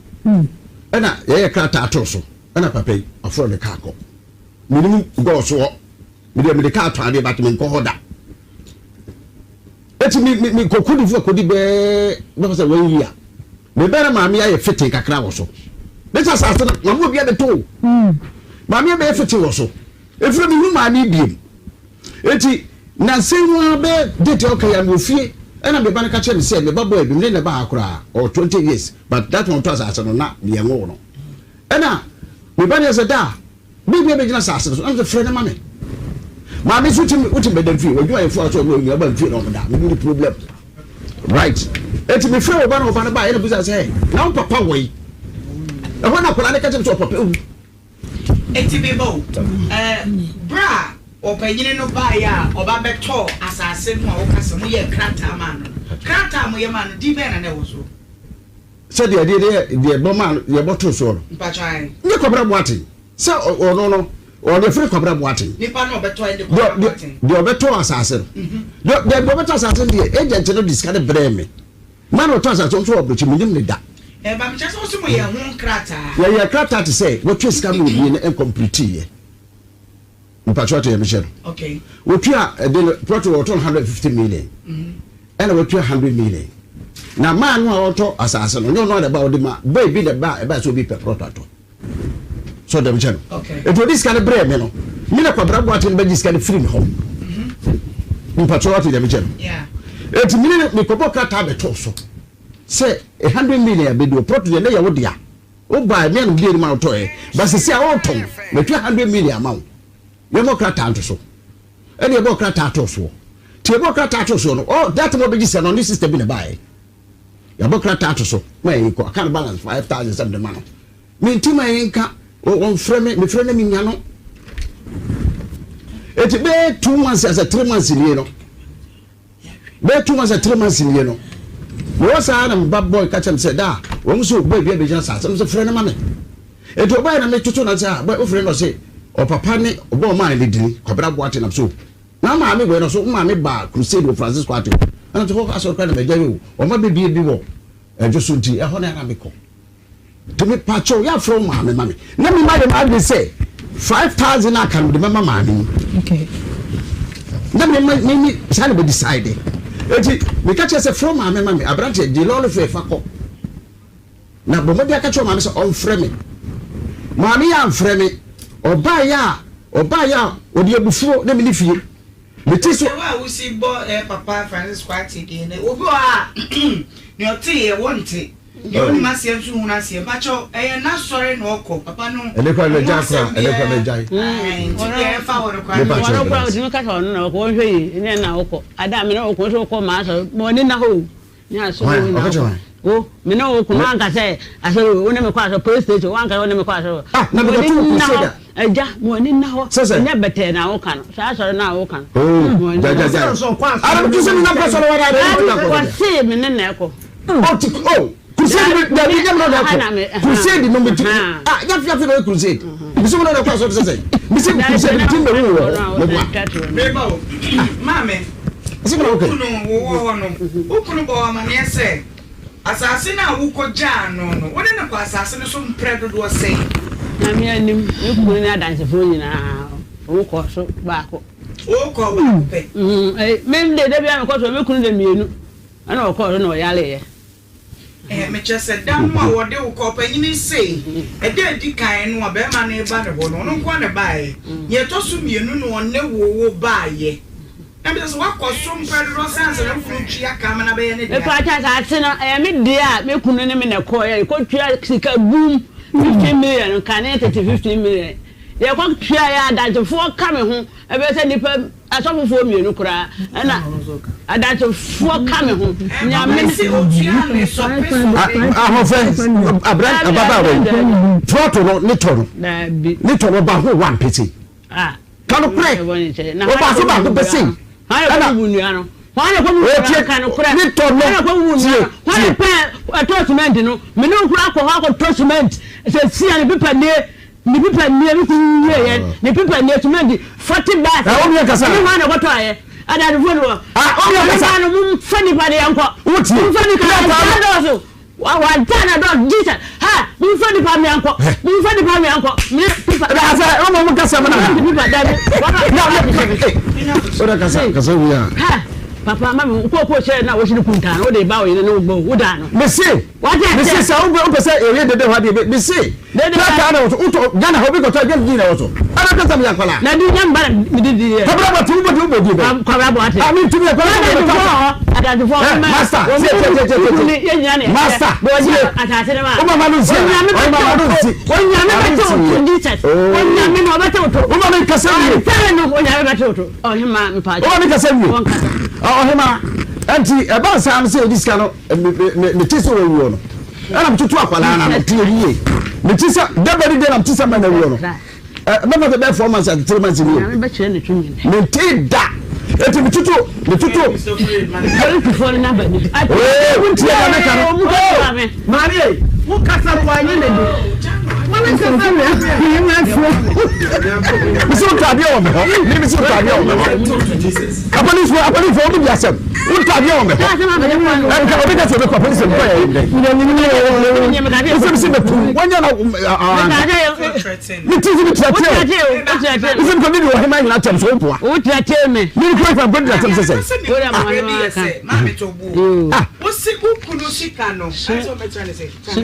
ɛna yɛyɛ krataa to so ɛna papa yi aforo ne kaa kɔ menim gɔɔ so hɔ medeɛ mede kaa tɔ adeɛ but menkɔ hɔ da eti mi mi mi kɔ kodi fo kodi bɛɛ bɛfɛ sɛ wɔn yi a mebɛrɛ maame ayɛ fete kakra wɔ so ne sɛ asase no maame obi abɛtɔ o maame abɛyɛ fete wɔ so efiri mi hu maame biem. Enti, nnansa yi mu ara bɛyɛ date a ɔka yi a mewɔ fie ɛna me ba no ka kyerɛɛ me sɛ me ba boy bi me ne no ba ha koraa ɔwɔ 20 years but that one ɔtɔ asase no na yɛnwoo no ɛna me ba no yɛ sɛ daa biribi abɛgyina asase no so na me sɛ frɛ no ma me maame nso wotumi wotumi bɛda mfie w'adwumayɛfoɔ a sɛ ɔno ɔnyina ba mfie na ɔmo da me ni problem right eti me frɛ ɔba na ɔba no ba ɛna bisa sɛ na wo papa wɔ yi ɛhɔ na akwadaa no ka kyerɛ me sɛ ɔpapa ewu. Enti me ba o, eh, berɛ a ɔpanyini no baeɛ a ɔba bɛtɔɔ asase no a woka sɛ moyɛɛ krataa maa no no, krataa a moyɛ maa no, din bɛn na na ɛwɔ soɔ? Sɛ deɛ deɛ deɛ deɛ bɔ maa no deɛ bɔ too soɔ no. Mpakyɛ ae. Nye Kwabena Boateng sɛ ɔno no ɔde firi Kwabena Boateng. Nipa no ɔbɛtɔ ɛde Kwabena Boateng. Deɛ ɔbɛtɔ asase no. Deɛ deɛ ɔbɛtɔ asase no deɛ agent no de sika no brɛɛ me. Ma na ɔtɔ asase nso wɔ aburokyi menim ne da. Ɛɛ ba mekyɛ sɛ wose mo yɛ ho nkrataa. Yɛyɛ krataa te sɛ wɔtua sika ma obi no nkɔmplete yɛ. Mpakyɛ ɔte yɛ mehyɛ no. Okay. Wɔtua ɛde no plot wɔ ɔtɔ no 150 million. Ɛna wɔtua 100 million. Na maa no a ɔtɔ asase no nyɛ ɔno a na ɛba ɔde ma boy bi na ɛba ɛba sɛ obi pɛ plot atɔ. So dɛm kyɛ no. Eti ɔde sika no brɛɛ me no, me na Kwabena Boateng bɛgye sika no firi me hɔ. Mpakyɛ ɔte dɛm kyɛ no. Eti mene no mekɔbɔ krataa bɛtoo so sɛ 100 million abɛdu hɔ, plot deɛ na ɛyɛ wo dea. Wobae me a na medi anim a wotɔeɛ, but seesei a woretɔn, matua 100 million ama wo. Yɛmmɔ krataa nto so. Ɛna yɛbɔɔ krataa too soɔ. Nti yɛbɔɔ krataa too soɔ no, oh, that time ɔbɛgye sika no, ɔne sister bi na ɛbaeɛ. Yɛabɔ krataa ato so ma yɛn kɔ, aka no balance 5,000 sɛ mede ma no. Mente ma yɛnka, wɔmfrɛ me, mefrɛ na menya no. Eti bɛyɛ 2 months asɛ 3 months nie no, bɛyɛ 2 months asɛ 3 months nie no, mewɔ saa na meba boy ka kyerɛ me sɛ daa wɔn nso boy bi abɛgyina saa sɛ sɛ frɛ no ma me. Eti ɔbaa na metoto na sɛ ah boy wofrɛ no ɔse ɔpapa ne ɔbɔ ɔmaa ne dini Kwabena Boate nam so na maame wei no so maame baa crusade wɔ Francisco ate hɔ ɛna sɛ hɔ asɔre kora na magya yi o ɔma bɛbie bi wɔ ɛdwo so nti ɛhɔ na ɛna mekɔ. Nti me pa kyɛw yɛ afrɛ wo maame ma me na me ma yɛ m'adwene sɛ 5,000 aka no mede bɛma maame yi. Okay. Na me ma me ni saa na bɛ decide. Eti me ka kyerɛ sɛ frɛ wo maame ma me aberanteɛ gye lɔre fɛ fa kɔ. Na bɔ mmɔden aka kyerɛ maame sɛ ɔmfrɛ me. Maame yɛ amfrɛ me. Ɔbaa yɛ a ɔbaa yɛ a ɔde abufuo na me ne fie. Me ti so. Sɛ wo a wosi bɔ eh papa Francis Kwate din no obi wɔ hɔ a nea ɔte yɛ wɔnte. Deɛ onim aseɛ nso nhunu aseɛ. Mpakyɛw ɛyɛ n'asɔre na ɔkɔ papa no. Ɛnɛ kora mɛgyae kora ɛnɛ kora mɛgyae. Nti deɛ ɛfa hɔ no kora. Wɔn kora otumi kasa ɔno na ɔkɔ wɔn hwɛ yie ɛnɛ na ɔkɔ ada mi na ɔkɔ nso ɔkɔ maa asɔre ma ɔni na hɔ o ne asɔre wo na ɔkɔ wo mi ne wo kɔ wɔn ankasa asɔre wo ne mi kɔ asɔre police station wɔn ankasa wo ne mi kɔ asɔre ah na mi kɔ tu crusade Agya, ma w'ani nna hɔ. Ɛnyɛ bɛtɛɛ na woka no, saa asɔre no a woka no. Oh, gya gya gya. Ara tu sɛ menam kɔ sɔrɔ wara ara. Wɔse me ne na ɛkɔ. Oh, ti oh, crusade bi dabi nyɛ me na ɛkɔ. Crusade no me ti. Ah, yafi yafi na crusade. Bisi mo na ɛkɔ asɔre sɛ sɛ. Bisi crusade bi ti mbɛ wo wɔ hɔ. Me boa. Meba o. Maame. Sɛ mo na wokɛ. Wokunu wowɔ hɔ no. Wokunu bɔ wɔ amaneɛ sɛ. Asase no a wokɔgyaa no no, wo ne no kɔɔ asase no so mprɛ dodoɔ sɛn? Nyame anim, me kunu ne adansefoɔ nyinaa, wɔkɔɔ so baako. Wokɔɔ baako pɛ? Me de, da biara mekɔ so, me kunu de mmienu ɛna ɔkɔɔ so na ɔyareeɛ. Ɛɛ, mekyerɛ sɛ da no a wɔde wo kɔɔ, ɔpanyin sei, ɛda a ɛdi kan no a barima no reba ne hɔ no, ɔno nko ara na ɛbaeɛ. Nea ɛtɔ so mmienu no ɔne wo wo baeɛ. Na bisa sɛ, Woakɔ so mprɛ dodoɔ sɛn ansa na wo kunu tua ka ama no abɛyɛ ne dea? Mepakyɛ asase no, ɛyɛ me dea a me kunu ne me na ɛkɔeɛ, yɛkɔtua sika bum 15 million, kane tete 15 million. Yɛkɔ tuaeɛ a adansefoɔ ka me ho, ɛbɛyɛ sɛ nnipa asɔfofoɔ mmienu koraa, ɛna adansefoɔ ka me ho. Nyame ne. Sɛ otua ne sɔpe sɔpe. Ahofɛ, abran, ababaawa yi, trɔto no ne tɔ no, ne tɔ no ɔba ho wa mpete. Ka nokorɛ, ɔbaako baako pɛ sei, ɛna ɔtie ne tɔ no, tie, tie. Ɛtɔ cement no, me ne okura akɔ hɔ akɔtɔ cement, sɛ sia ne pepa nie, ne pepa nie, me kunu wie yɛ, ne pepa nie cement 40 bags. Ɛ omi ɛkasa. Ne hwan na ɛkɔtɔ ayɛ? Adanfo no wɔ. Ah, omi ɛkasa. Ɔmo no mo fa nipa de yɛn kɔ. Wotie. Mo fa nipa de yɛn kɔ. Wa wa da na dɔ Jesus ha mi nfa nipa mi ankɔ mi nfa nipa mi ankɔ mi pipa. Ɛna asɛ ɔmo mo kasa mi na. Mi pipa dabi waba na mi. O de kasa kasa wi a. Ha papa ma mi ko ko hyɛ na wosi ne kuntaa no o de ba o yere ne o gbɔ o da no. Mese mese sɛ o pɛ sɛ ewie dede hɔ adeɛ mese. Krataa na wɔtɔ wotɔ Ghana hɔ obi kɔtɔ aduane di na wɔtɔ ɛna kasa mi akwadaa. Na di nyɛ mba mi di di yɛ. Kwabra bɔ ti wobɔ di wobɔ di bɛ. Kwabra bɔ ate. Ah mi ntumi yɛ kwabra bɔ ti. Adansefoɔ hɔ. Master tie tie tie tie tie. Master tie. O mama no nsi. O mama no nsi. Onyame bɛ te o to Jesus. Onyame no ɔbɛ te o to. O mama mi kasa wie. Ɔntɛrɛ no onyame bɛ te o to. Ɔhema mpa. O mama mi kasa wie. Ɔhema ɛnti ɛba nsa no sɛ edi sika no me me me ti sɛ wɔwuo no. Ɛna metoto akwadaa no ano tie yie mete sɛ daba ni deɛ na mete sɛ mɛna wuo no mɛfa sɛ bɛyɛ 4 months ati 3 months ni o mente da eti metoto metoto. Oo wontie na meka no. Maame wo kasa no wanyɛ ne de. Wɔn kasa no mesi wo ntaadeɛ wɔ me hɔ me mesi wo ntaadeɛ wɔ me hɔ apolisifoɔ apolisifoɔ wɔn di asɛm wo ntaadeɛ wɔ me hɔ ɛnka obi ka sɛ obi kɔ apolisifoɔ nkɔ yɛ ndɛ wosɛ mesi bɛtu wɔnyɛ na me ti si mi tiatia o wosɛ mi kɔ mi di wɔ hema nyina kyɛm so woboa wo tiatia me mi kura kura nkɔ di na kyɛm sɛ sɛ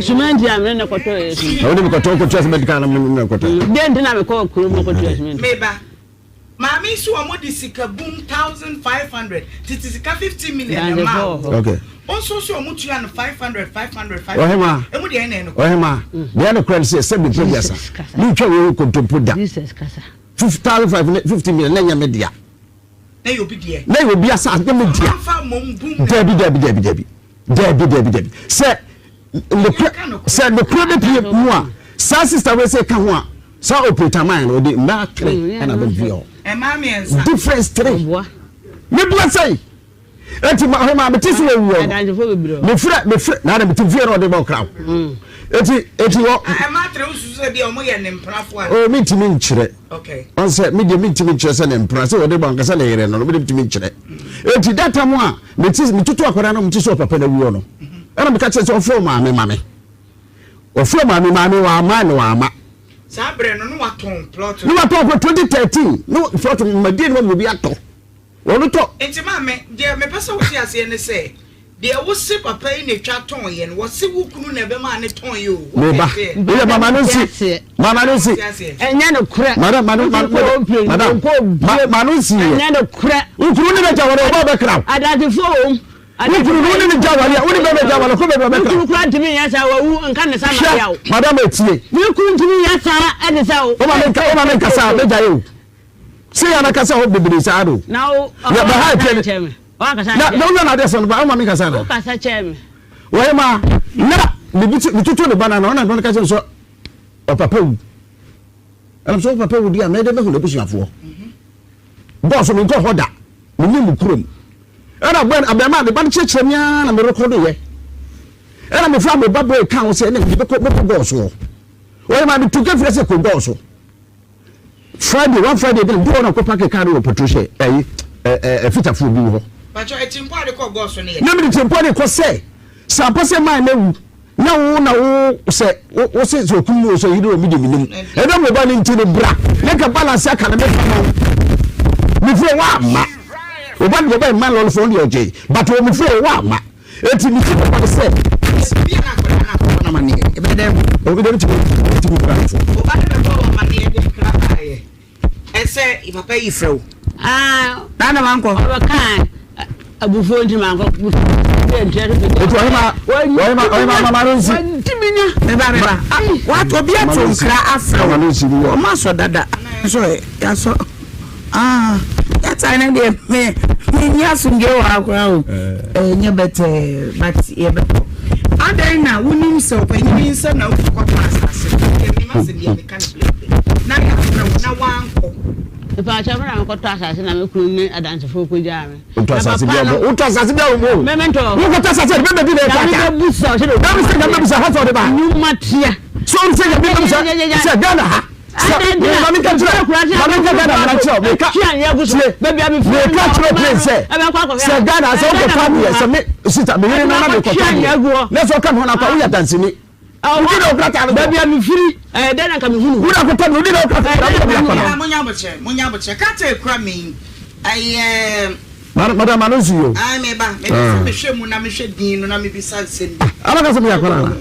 Sumenti a mene ne kɔtɔ yɛ sumenti. Na wode me kɔtɔ kɔtua sumenti kan na mene ne kɔtɔ. Deɛ nti na mekɔ kurom kɔtua sumenti. Meba. Maame yi se wɔn de sika bum 1500, tete sika 50 million na ɛmaa wo. Okay. Wo nso se wɔn tua no 500, 500, 500. Ɔhemaa, Emu deɛ ɛna ɛyɛ nokorɛ? Ɔhemaa, deɛ ɛyɛ nokorɛ ne sɛ, sɛbi mpɛ biasa, mentwa wei ho kontompo da. 1005 ne 50 million na ɛnyɛ me dea. Na ɛyɛ obi deɛ. Na ɛyɛ obi asase, nyɛ me dea. Wɔamfa mmom bum. Dabi, dabi, dabi, dabi. Dabi, dabi, dabi. Sɛ nokorɛ, sɛ nokorɛ bɛpie mu a, saa sister wei sɛ ka ho a, saa operator man no, ɔde mmaa tere ɛna bɛdua hɔ. Mmaa mmiɛnsa. Difference tere. Mebua sɛi. Eti ma ɔhɛ maa mete so wɔ wuo no. Mefrɛ mefrɛ na na mete fie na ɔde bɔ ɔkra. Mm. Eti eti wɔ. Ɛma tere wosusu sɛ bi a wɔn yɛ ne mpenafo a. O mi ntumi nkyerɛ. Okay. Ɔn sɛ mi deɛ mi ntumi nkyerɛ sɛ ne mpena sɛ ɔde bɔ ankasa ne yere no no mi de ntumi nkyerɛ. Eti data mu a mete metoto akwadaa no mete so ɔpapa na wuo no. Ɛna meka kyerɛ sɛ ɔfrɛ maame ma me. Ɔfrɛ maame maame wɔ ama na wɔ ama. Saa berɛ no na watɔn plot. Ne watɔn plot 2013 ne plot ma die ne ma obi atɔ. Wɔn tɔ. Nti maame, deɛ mepɛ sɛ wote aseɛ ne sɛ, deɛ wose papa yi na ɛtwa tɔn yɛ no, wɔse wo kunu na ɛbɛmaa no tɔn yɛ o. Me ba, woyɛ mama no nsi, mama no nsi. Ɛnyɛ no korɛ. Madam, madam, madam, ma no nsi yɛ. Ɛnyɛ no korɛ. Wo kunu ne bɛgya wɔn, ɔba ɔbɛkra wo. Adansefoɔ wɔ mu. Wo kunu no, wo ne ne gya wale a, wo ne bɛma gya wale, kɔ baabi ɔbɛkra wo. Me kunu koraa ntumi nyɛ saa, wawu, nka ne sa ma yaw. Hwɛ, madam etie. Me kunu ntumi nyɛ saa ɛde sɛ wo. Wo ma me nka, wo ma me nkasa a, mɛgya yɛ o. Sɛ yɛn akasa hɔ bebree saa do. Na wo yɛ bɛ ha ɛkyɛ kyɛ me. Wakasa na na wona na adeɛ sɛ no ba woma me kasa na. Wokasa kyɛ me. Wɔyɛ ma na me bi me tutu ne ba na na ɔna no ka kyerɛ sɛ ɔpapa wu. Ɛna sɛ ɔpapa wu di a mɛde bɛhu n'abusuafoɔ. Bɔɔso me nkɔ hɔ da. Me ne mu kurom. Ɛna bɛn abɛɛma ne ba no kyerɛkyerɛ me ara na me rekɔdo yɛ. Ɛna me fa me ba bɔɔ ka ho sɛ ɛna me bɛkɔ bɛkɔ bɔɔso hɔ. Wɔyɛ ma me tu kɛfiri sɛ kɔ bɔɔso. Friday one Friday bi na bi wɔ na kɔ park car no wɔ petrol shell ɛyi ɛ ɛ fitafoɔ bi wɔ hɔ. Bàtchɔ ɛtimpɔ ade kɔ gɔɔ so ne yɛ. Na mi de timpɔ de kɔ sɛ sɛ ampa sɛ maa na wu na wo na wo sɛ wo wo sɛ sɛ okum no sɛ yiri omi de mi nim ɛdɛ mo ba ne nti no bra ne ka balance aka na mi fa ma wo mi firi wa ama o ba de ɔbɛ mma lɔlifo ɔno deɛ ɔgye but o mi firi wa ama. Eti mi ti papa no sɛ. Ebi a na akwadaa no akɔbɔ no amaneɛ ɛbɛyɛ dɛ hu. Obi dɛm tumi tumi kura no fo. Oba no bɛbɔ wɔ amaneɛ de nkra baayɛ ɛsɛ papa yi frɛ wo. Ah. Na na wankɔ. Ɔbɛka abufuo nti mankɔ. Eti ɔhema ɔhema ɔhema mama no nsi. Wantumi nya. Meba meba. Wato obi ato nkra afrɛ wo. Ɔmo asɔ dada. Nso yasɔ. Ah, that time no deɛ me menni asomdwoe wɔ ha koraa o. Ɛnyɛ bɛtɛɛ but yɛbɛkɔ. Adɛn na wonim sɛ ɔpanyin nsɛm na wokɔ kɔtɔ asase no? Deɛ menim asɛm deɛ meka no pɛpɛ. Na yɛafrɛ wo na woankɔ. Mepaakyɛw me na mekɔtɔ asase na me kunu ne adansefoɔ kɔgyaa me. Wotɔ asase bi abɔ. Wotɔ asase bi abɔ o. Mɛmɛntɔ. Wokɔtɔ asase de bɛbɛ di na ɛkɔ ata. Nyame bɛbusa sɛ. Nyame sɛ nyame bɛbusa ha sɛ ɔde ba. Nnwuma tia. So sɛ nyame bɛbusa sɛ Ghana ha. Sɛ maame nka kyerɛ maame nka Ghana mmara kyerɛ o meka tie meka kyerɛ plane sɛ sɛ Ghana sɛ wokɔ tɔ adeɛ sɛ me sista me yere no na mekɔ tɔ adeɛ na sɛ ɔka me ho no akɔ woyɛ danseni wodi na ɔkra no baabi a mefiri ɛyɛ dɛn na nka mehunu wodi akɔtɔ no wodi na ɔkra no baabi a mekɔ no monya abokyerɛ monya abokyerɛ kata ekura me ɛyɛ Madam ano nsi yo. Ayi me ba me pɛ sɛ mehwɛ mu na mehwɛ din no na mebisa nsɛm bi. Ala ka sɛ meyɛ akɔla ana.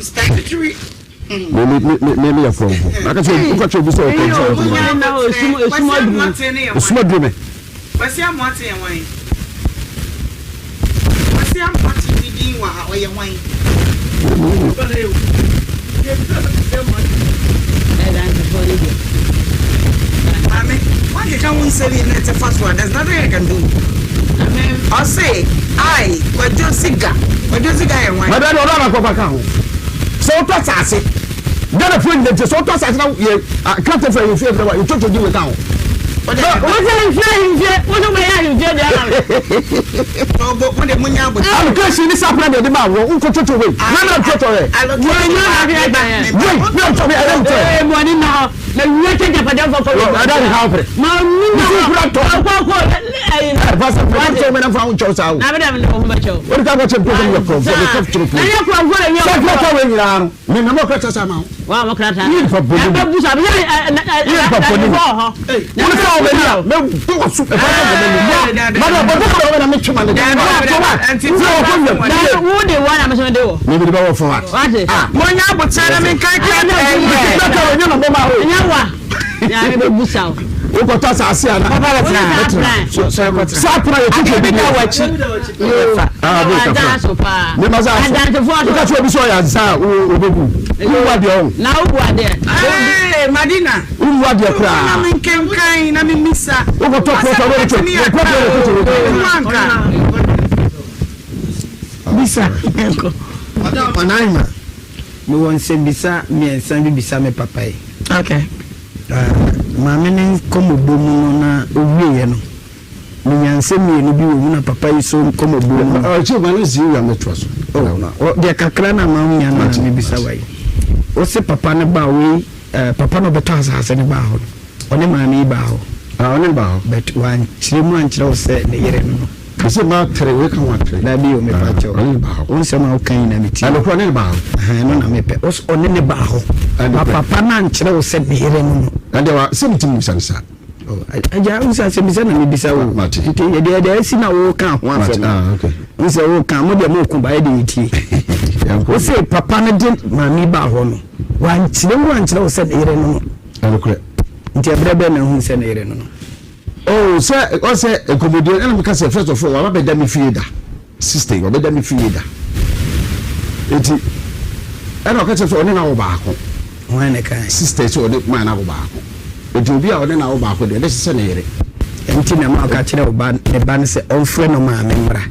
Statutory Me me me me me yɛ kurɔnfo. Na ka kyerɛ woka kyerɛ obi sɛ ɔkɔ nsa ɔtɔ mu. Esum aduru me. Kwasi Amoate yɛ hwan? Kwasi Amoate ne din wɔ ha ɔyɛ hwan? Maame, woakeka wo nsɛm yi na ɛte fa so a, there's nothing I can do. Ɔse, I, Kwadwo Siga. Kwadwo Siga yɛ hwan? Madam, ɔno ana kɔfa ka ho. Sɛ wotɔ asase, Ghana fo nyina nti sɛ wotɔ asase na yɛ krataa fira yɛ fie fira wa yɛtwotwo di wei ka ho. Wosɛ ahemfie ahemfie wosɛ wobɛyɛ ahemfie deɛ ama me. Mo de mo nya abotire. Allocation ni sapra de de ma wo nkotwotwo wei. Na na twotwo yɛ. Wei na ntɔ bi ɛyɛ ntɔ. Ee mo ani na hɔ na wia kyɛ japadeɛ fɔ kɔ. Ɛda ne ha ɔpere. Ma ni na hɔ. Kura tɔ. Ɔkɔ kɔ ɛyi. Ɛfa sɛ fɛ kyɛw mɛ na fa ho nkyɛw saa o. Na bɛ dɛ mi ne ho bɛ kyɛw. O de ka kɔ kyɛ mpɛ sɛ mi yɛ kɔnfɔ mi kɔ kyerɛ Na yɛ kɔnfɔ na wia. Sɛ kura tɔ wei nyinaa no mi na mo kura kyɛ sa ma ho. Wa mo kura ta. Yi nipa bɔ ne mu. Ɛbɛ busa bi yɛ Yi nipa bɔ ne mu. Wọ́n sọ wọ́n bẹ ní a mẹ bọ wà so ẹ̀fọ́ sọ bẹ ní mu. Madu bọ bọ bọ na mi twɛ ma ne. Wo de wɔ na mi sọ de wɔ. Mi bi de bɛ wɔ fɔ wa. Wate. Mo nya abotire na mi nka nka ɛyɛ. Nyɛ wa. Nyɛ wa. Nyɛ bɛ busa o. Wokɔtɔ asase a na. Papa bɛ tena. Saa pra yɛ twitwa bi da w'akyi. Ah, bo kafra. Me ma za so. Woka kyerɛ obi sɛ ɔyɛ ansa a obebu. Wowu adeɛ ɔho. Na wobu adeɛ. Ee, Madina. Wowu adeɛ koraa. Na menkenkan na memisa. Wokɔtɔ prɔtɔ wode to. Wokɔ prɔtɔ wode to. Wanka. Bisa. Ɔnan ma. Mewɔ nsɛmbisa mmiɛnsa bi bisa me papa yi. Okay. Maame ne nkɔmmɔbɔ mu no na ɔwieɛ no, menya nsɛm mmienu bi wɔ mu na papa yi so nkɔmmɔbɔ mu no. Ɔkyɛ ma no si wia mɛtoa so. Oh, deɛ kakra na ma nya no na mebisa wa yi. Wo se papa no ba wei, papa no ɔbɛtɔ asase no baa hɔ no, ɔne maame yi baa hɔ. Ah, ɔne no baa hɔ. But wankyerɛ mu ankyerɛ wo sɛ ne yere no no. Mese ma tere wei ka ho atere. Dabi o, mepa kyɛw. Ɔne ne baa hɔ. Wo nsɛm a woka nyinaa metie. Ɛnokorɛ ɔne ne baa hɔ. Ahan, ɛno na mepɛ. Wo se ɔne ne baa hɔ. Ba papa no ankyerɛ wo sɛ ne yere no no. Ɛndeɛ wa, sɛ metumi bisa no saa. Oh, agya, wo sɛ asɛmmisa na mebisa wo. Mate. Nti yɛde yɛde asi na woka ho asɛm. Mate, ah, okay. Wo sɛ woka, mo deɛ moko ba yɛde yɛtie. Wo se papa no de maame baa hɔ no, wankyerɛ mu ankyerɛ wo sɛ ne yere no no. Ɛnokorɛ. Nti ɛberɛ bɛn na wohu sɛ ne yere no no? Oh sɛ ɔsɛ nkɔmɔdie ɛna meka sɛ first of all waba bɛda me fie da sister yi wabɛda me fie da eti ɛna ɔka kyerɛ sɛ ɔne na wɔ baako wɔn na kan sister sɛ ɔne maa na wɔ baako eti obi a ɔne na wɔ baako deɛ ɛde sɛ ne yere nti na ma ɔka kyerɛ ɔba ne ba no sɛ ɔmfrɛ no maame mmra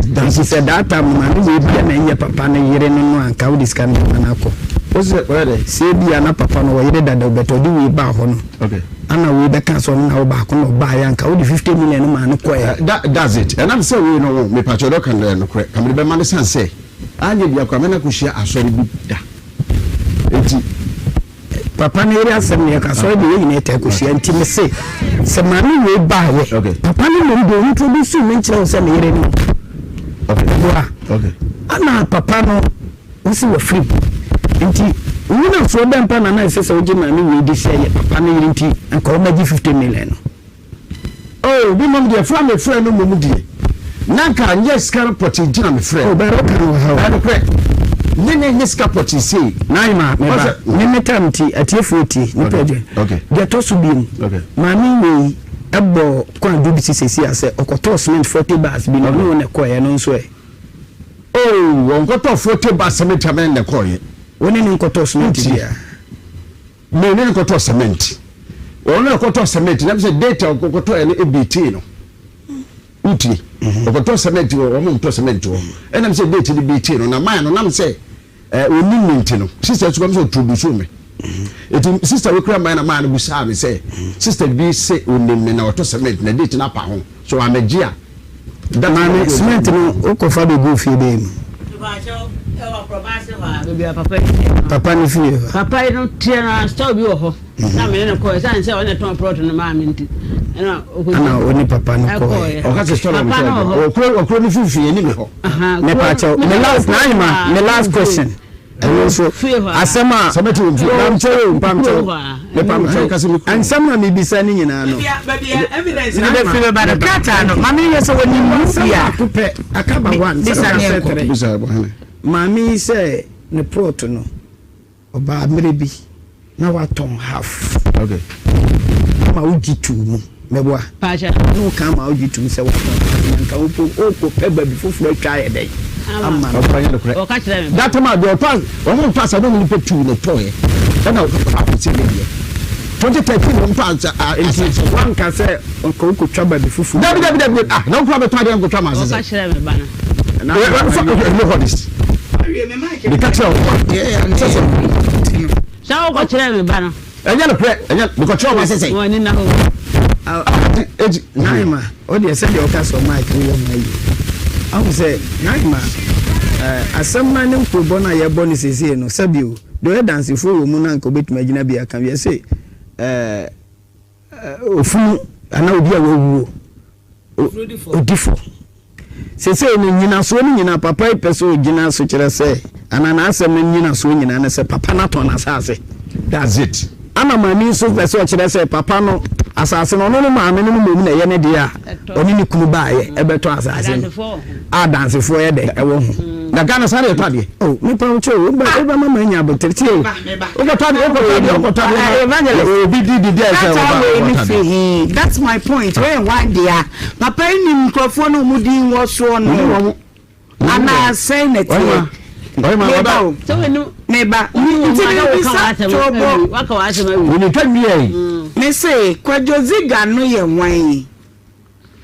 Nti sɛ that time no maame wei bia na ɛnyɛ papa no yere no no a nka wode sika no bɛma no akɔ. Wose ɔyɛ dɛn? Sɛ ebia na papa no ɔyere dada but ɔde wei baa hɔ no Okay. ana wei bɛka sɛ ɔno na awo baako na ɔbaeɛ a nka wode 50 million no maa no kɔɛ. That, that's it. Ɛnam sɛ wei no wo, mepakyɛw deɛ ɔka no yɛ nokorɛ. Ka mede bɛma no sane sɛ anyɛ bia koraa mɛna akɔhyia asɔre bi da. Enti. Papa no yere asɛm na yɛka asɔre deɛ yɛn nyinaa taa kɔhyia nti me se sɛ maame wei baayɛ papa no mmom deɛ ɔintroduce me nkyerɛ wo sɛ me yere no boa ana papa no wo se wafiri mu nti nyinasoɔ bɛn pa na na ɛsɛ sɛ wogye maame wei di sɛ yɛ papa no yere nti nka wɔmagye 50 million no. Oh, me mmom deɛ, frɛ a mefrɛɛ no mmom deɛ, na anka nyɛ sika no pɔtee nti na mefrɛɛ no. Oh, but woka no wɔ ha o. Ɛyɛ nokorɛ, nyɛ nyɛ nyɛ sika pɔtee sei. Naima, me ba, me me tam nti, atiefoɔ tie, nipa adwene. Okay. Deɛ ɛtɔ so biom, Okay. maame wei ɛbɔ kwan du bi si sɛsi a sɛ ɔkɔtɔɔ cement 40 bags bi na ɔne wo na ɛkɔɛ, ɛno nso ɛ? Oh, ɔnkɔtɔɔ 40 bags cement a me ne no na ɛkɔɔeɛ. Wo ne no nkɔtɔɔ cement Wotie. biara? Me ne no kɔtɔɔ cement. Ɔno na ɔkɔtɔɔ cement na sɛ date a ɔkɔtɔɔ no ebi tee no. Wotie? Mhm. Ɔkɔtɔɔ cement wɔ wɔn ntɔ cement wɔ. Ɛnam sɛ date no bi tee no na maa no nam sɛ ɛɛ onim mi nti no. Sister sukuu sɛ ɔtroduce me. Mhm. Eti sister wo kura maa na maa no busaa me sɛ sister bi sɛ onim me na ɔtɔ cement na date no apa ho. So amegye a. Maame, cement no wokɔfa bɛgu fie bɛn mu? Papa no fie hɔ. Papa yi no teɛ no store bi wɔ hɔ. Na mene no kɔɛ sane sɛ ɔne tɔn plot no maa me nti. Ɛna Ana ɔne papa no kɔɛ. Ɔka sɛ store no tɔn. Ɔkuro no fifiri anim hɔ. Mepa kyɛw. Me last na ahema me last question. Ɛno nso asɛm a mpamkyɛw o mpamkyɛw mepamkyɛw nsɛm a mebisa ne nyinaa no. Mede bɛba no krataa no maame yɛ sɛ wɔnim mu fie a baako pɛ aka ba one sɛ ɔka sɛ tere maame yi sɛ ne plot no ɔbaa mmerɛ bi na watɔn half okay. Ama wogye tuu mu mɛboa ne wo kan ma wogye tum sɛ watɔn half na nka wopɔ wokɔ pɛ baabi foforɔ atwa ayɛ dɛn ama no. Ɔkora nyɛ nokorɛ. That time a deɛ ɔtɔ wɔn ntɔ asa na wɔn nipa tuu na ɛtɔɔyɛ ɛna ɔkɔ baako sɛ ne deɛ 2013 wɔn tɔ asa nti wanka sɛ nka wokɔtwa baabi foforɔ. Dabi dabi dabi ah na wokura bɛtɔ adeɛ nkotwa ma asese. Ɔka kyerɛ me ba no. Na ɛfɔ no hɔ this. Meka kyerɛ wo sɛ sɛ. Sɛ wokɔ kyerɛ me ba no. Ɛnyɛ nokorɛ, ɛnyɛ, mekɔkyerɛ ɔma sɛ sɛ. Wɔn ani nna hɔ. Eti. Naima, o deɛ sɛdeɛ ɔka sɛ Mike woyɛ ho ayi. Ahu sɛ Naima, asɛm no ne nkurobɔ no a yɛbɔ no seesei no, sɛbi o, deɛ ɔyɛ dansefoɔ wɔ mu no anka ɔbɛtumi agyina bi aka bi. Yɛse, Ofunu anaa obi a wawuo, odi fɔ. Seesei no, nnyinasoɔ no nyinaa, papa yi pɛ sɛ ɔgyina so kyerɛ sɛ, anaa n'asɛm no nnyinasoɔ nyinaa ne sɛ papa no atɔn n'asase. That's it. Ana maame yi nso pɛ sɛ ɔkyerɛ sɛ papa no asase no, ɔno ne maame no no mmom na ɛyɛ ne deɛ a ɔne ne kunu baeɛ ɛbɛtɔ asase no a adansefoɔ yɛ dɛ ɛwɔ ho. Na Ghana saa na yɛtɔ adeɛ. Oh, mepa wo kyɛw, wo ba wo ba ma ma nya abotire tie o. Wokɔtɔ adeɛ wokɔtɔ adeɛ wokɔtɔ adeɛ na Evangelist. Obi di di di a ɛsɛ Krataa ɔba wei ne ɔtɔ firi adeɛ. he? That's my point. Wei yɛ hwan dea? Papa yi nim nkurɔfoɔ no a wɔn din wɔ soɔ no. Menim wɔn. Anaa sɛn na ɛteɛ? Meba o. Meba. Nti mebisa Tobo. Menim twa nwi yi. Mese Kwadwo Ziga no yɛ hwan?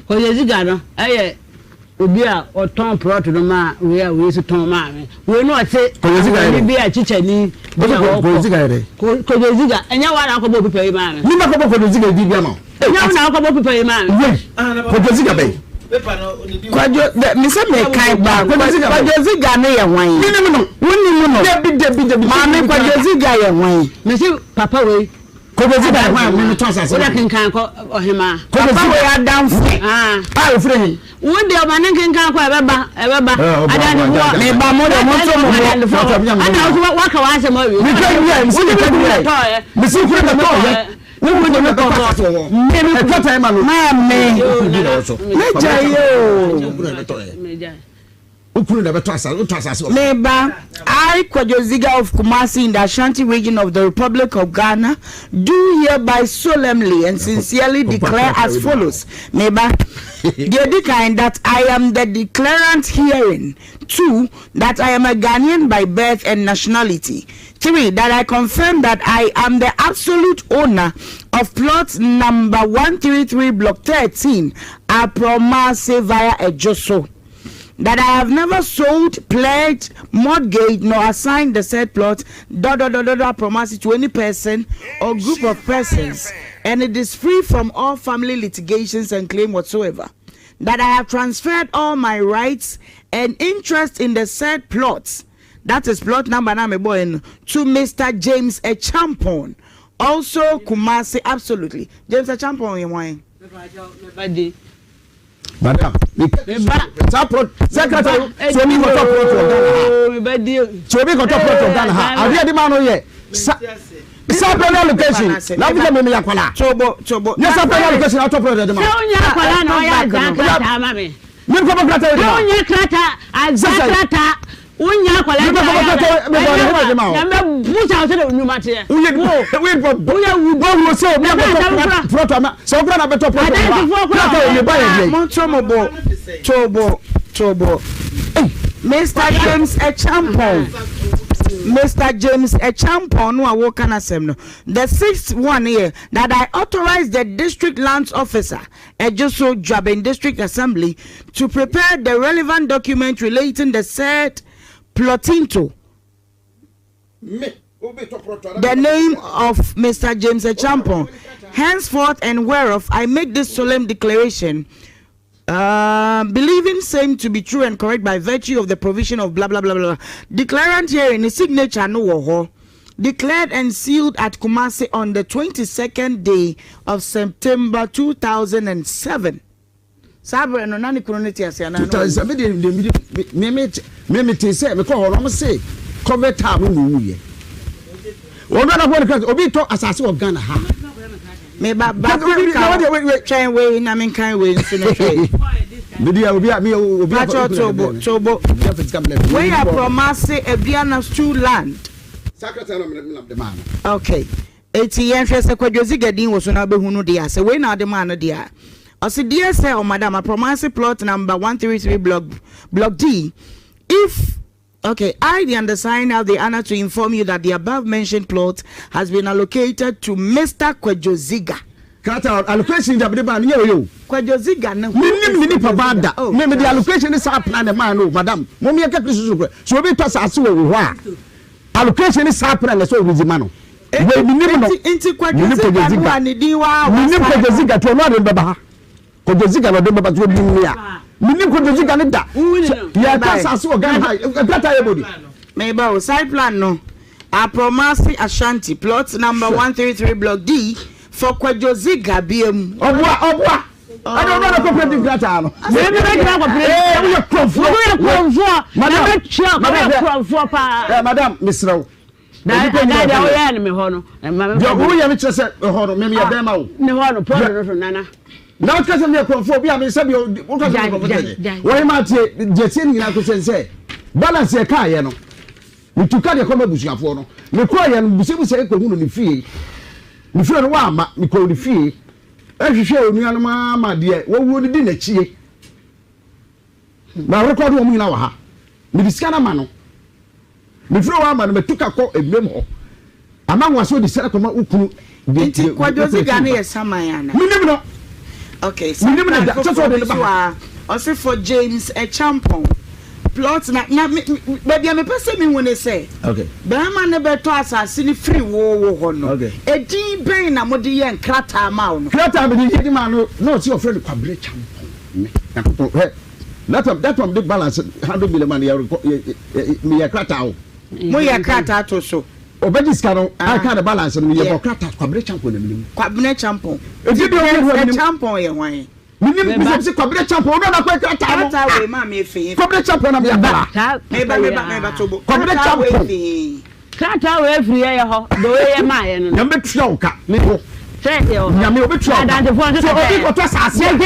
Kwadwo Ziga no yɛ obi a ɔtɔn plɔt no maa wei a wei nso tɔn maa me. Wei no ɔte ahoni bi a kyikyɛni bi a ɔkɔ. Kwadwo Ziga yɛ dɛ? Kwadwo Ziga, ɛnyɛ wo na akɔbɔ pipa yi maa me. Me makɔbɔ Kwadwo Ziga din bi ama wo. Ɛnyɛ wo na akɔbɔ pipa yi maa me. Wei, Kwadwo Ziga bɛn? Kwadwo, me sɛ mekan ba, Kwadwo Ziga no yɛ hwan? Menim no. Wonim no? Dabi, dabi, dabi. Maame, Kwadwo Ziga yɛ hwan? Mese papa wei. Kwadwo Ziga yɛ hwan a me metɔ asase ma no? Wode kenkan kɔ ɔhemaa. Papa wei adamfo. A ofiri he? Wo deɛ ɔma ne nkenkan kɔ ɛbɛba ɛbɛba. Adandefoɔ. Meba mo deɛ mo nso mo bo. Ɛna wo so waka w'asɛm awie. Metwa nwiaɛ, mese metwa nwiaɛ. Mese kuro na tɔɔyɛ. Wo kunu de me kɔ hɔ. Ɛtwa tan ma no. Maame, m'agya yi o. Wo kunu na ɛbɛtɔ asase, wotɔ asase wɔ. Me ba, I, Kwadwo Ziga of Kumasi in the Ashanti region of the Republic of Ghana, do hereby solemnly and sincerely declare as follows, Me ba, deɛ ɛdi kan, that I am the declarant herein, 2, that I am a Ghanaian by birth and nationality, 3, that I confirm that I am the absolute owner of plot number 133 block 13, Apromase via Ejoso. That I have never sold, pledged, mortgaged, nor assigned the said plot, dot dot dot dot dot Apromase to any person or group of persons, and it is free from all family litigations and claim whatsoever. That I have transferred all my rights and interest in the said plots, that is plot number na mebɔɛ no, to Mister James Acheampong, also Kumasi, absolutely. James Acheampong yɛ hwan? Madam, me saa plot sɛ kata sɛ obi kɔtɔ plot wɔ Ghana ha sɛ obi kɔtɔ plot wɔ Ghana ha adeɛ de ma no yɛ sa sapɛlɛ allocation na afei sɛ meme yɛ akwadaa nyɛ sapɛlɛ allocation atɔ plot de ma sɛ wonyɛ akwadaa na ɔyɛ agya krataa ma me menkɔbɔ krataa yi de ma sɛ wonyɛ krataa agya krataa Wonnya akwadaa bi a ɔyɛ ada. Na mɛbusa wo sɛdeɛ wo nnwuma teɛ. Woyɛ woyɛ wudu. Sɛ obi abɛtɔ prɔtɔ ama sɛ wokura na abɛtɔ prɔtɔ ama prɔtɔ yɛ ba yɛ deɛ. Monto mo bo to bo to bo. Mr James Acheampong Mr James Acheampong no a woka n'asɛm no the sixth one yɛ that I authorize the district lands officer Ejisu Juaben District Assembly to prepare the relevant document relating the said plotinto the name of Mr. James Acheampong. Henceforth and whereof I make this solemn declaration, believing same to be true and correct by virtue of the provision of blah blah blah blah. Declarant herein, ne signature no wɔ hɔ. Declared and sealed at Kumasi on the 22nd day of September 2007. Saa berɛ no, na ne kunu no te ase anaa na wawu? 2007 deɛ deɛ me me me me me te sɛ mekɔ hɔ no wɔn se cover tar no na owuiɛ. Wɔn na wɔn kra obi tɔ asase wɔ Ghana ha. Me ba baako nka twɛn wei na menkan wei nso no hwɛ. Medi a obi a me obi a. Patrɔ tobo tobo. Wei yɛ Aprɔmase Aduana Stew Land. Saa krataa no na mede maa no. Okay. Eti yɛnhwɛ sɛ Kwadwo Ziga din wɔ so na wobɛhu no deɛ a, sɛ wei na wode maa no deɛ a. Ɔse, Dear Sir or Madam, Aprɔmase plot number 133 block block D, if Okay, I, the undersigned, have the honor to inform you that the above mentioned plot has been allocated to Mister Kwadwo Ziga. Krataa allocation da mede baa no nyɛ wei o. Kwadwo Ziga ne ho. Menim ne nipa baa da. Oh, me mede allocation ne saa plan na ɛmaa no o, madam. Mom yɛnka Kristo so nokorɛ. Sɛ obi tɔ asase wɔ wo hɔ a, allocation ne saa plan na ɛsɛ ɔredzi ma no. Wei menim no. Nti Kwadwo Ziga no a ne din wɔ a Menim Kwadwo Ziga nti ɔno ade no bɛba ha. Kojo Ziga na ɔde bɛba so onim me a menim Kojo Ziga ne da. Yɛka asase wɔ Ghana ha nkrataa yɛ bɔdi. Meba o, site plan no Aprɔmase Ashanti plot number 133 block D for Kwadwo Ziga biam. Ɔboa ɔboa ɛna ɔno na kɔpere di nkrataa no. Mɛ mi bɛ gyina kɔpere. Ee woyɛ kurɔfoɔ. Woyɛ kurɔfoɔ. Madam na bɛ kyia woyɛ kurɔfoɔ paa. Ɛ madam mesrɛ wo. Na ada deɛ woyɛɛ no me hɔ no. Deɛ woyɛ no kyerɛ sɛ ɛhɔ no meyɛ bɛrima o. Ne hɔ no pɔn no so nana. Na wokyerɛ sɛ meyɛ kurɔfoɔ bi a me sɛ bi woka sɛ meyɛ kurɔfoɔ sɛ wɔyɛ ma tie deɛ tie no nyinaa kɔsɛ sɛ. Balance yɛ kaa yɛ no, metu ka deɛ kɔma abusuafoɔ no. Mekɔɔ yɛ no, mebusabusa yɛ kɔhunu ne fie. Ne fie no wamma, mekɔɔ ne fie. Ɛhwehwɛɛ onuanom ara ma deɛ wawuo no di n'akyie. Na rekɔdo wɔn nyinaa wɔ ha. Mede sika no ama no. Mefiri hɔ ama no, matu ka kɔ ewiem hɔ. Ama nwa sɛ ɔde sika no kɔma wo kunu. Nti Kwadwo Ziga no yɛ saman ana? Menim no. Okay, Menim no saman da. Kyɛ sɛ foforɔ ɔde bi no ba so ha. a, ɔse for James Acheampong. Plot na na me me baabi a mepɛ sɛ mehu ne sɛ, Okay. barima no bɛtɔ asase no firi wo wo hɔ no, Okay. edin bɛn na mode yɛɛ nkrataa maa wo no? Krataa a mede yɛ de maa no, na ɔse ɔfrɛ no Kwabere Acheampong. Me, Nyankopɔn, hwɛ, that time, that time de balance 100 million ma no, yɛ rekɔ, yɛ, yɛ, meyɛ krataa o. Moyɛ krataa to so? Ɔbɛgye sika no, Ah. aka ne balance no, meyɛ Yeah. bɔ krataa, Kwabere Acheampong na menim. Kwabena Acheampong. Enti deɛ ɔyɛ hɔ menim. Acheampong yɛ hwan? Menim, mesɛ mese Kwabere Acheampong, ɔno na akɔyɛ krataa no. Krataa wei maa me efi he? Kwabere Acheampong na meyɛ akwadaa. Saa Meba, papa yi meba, a. meba to bo. Kwabere Krataa wei Acheampong. fi he? Krataa wei firi yɛyɛ hɔ, deɛ wei yɛ maa yɛ no no. Nyame bɛtua wo ka, me wo. Sɛ yɛ wɔ hɔ. Nyame ɔbɛtua wo ka. Adansefoɔ nso Sɛ kasa obi yɛ. kɔtɔ asase a, sɛ obi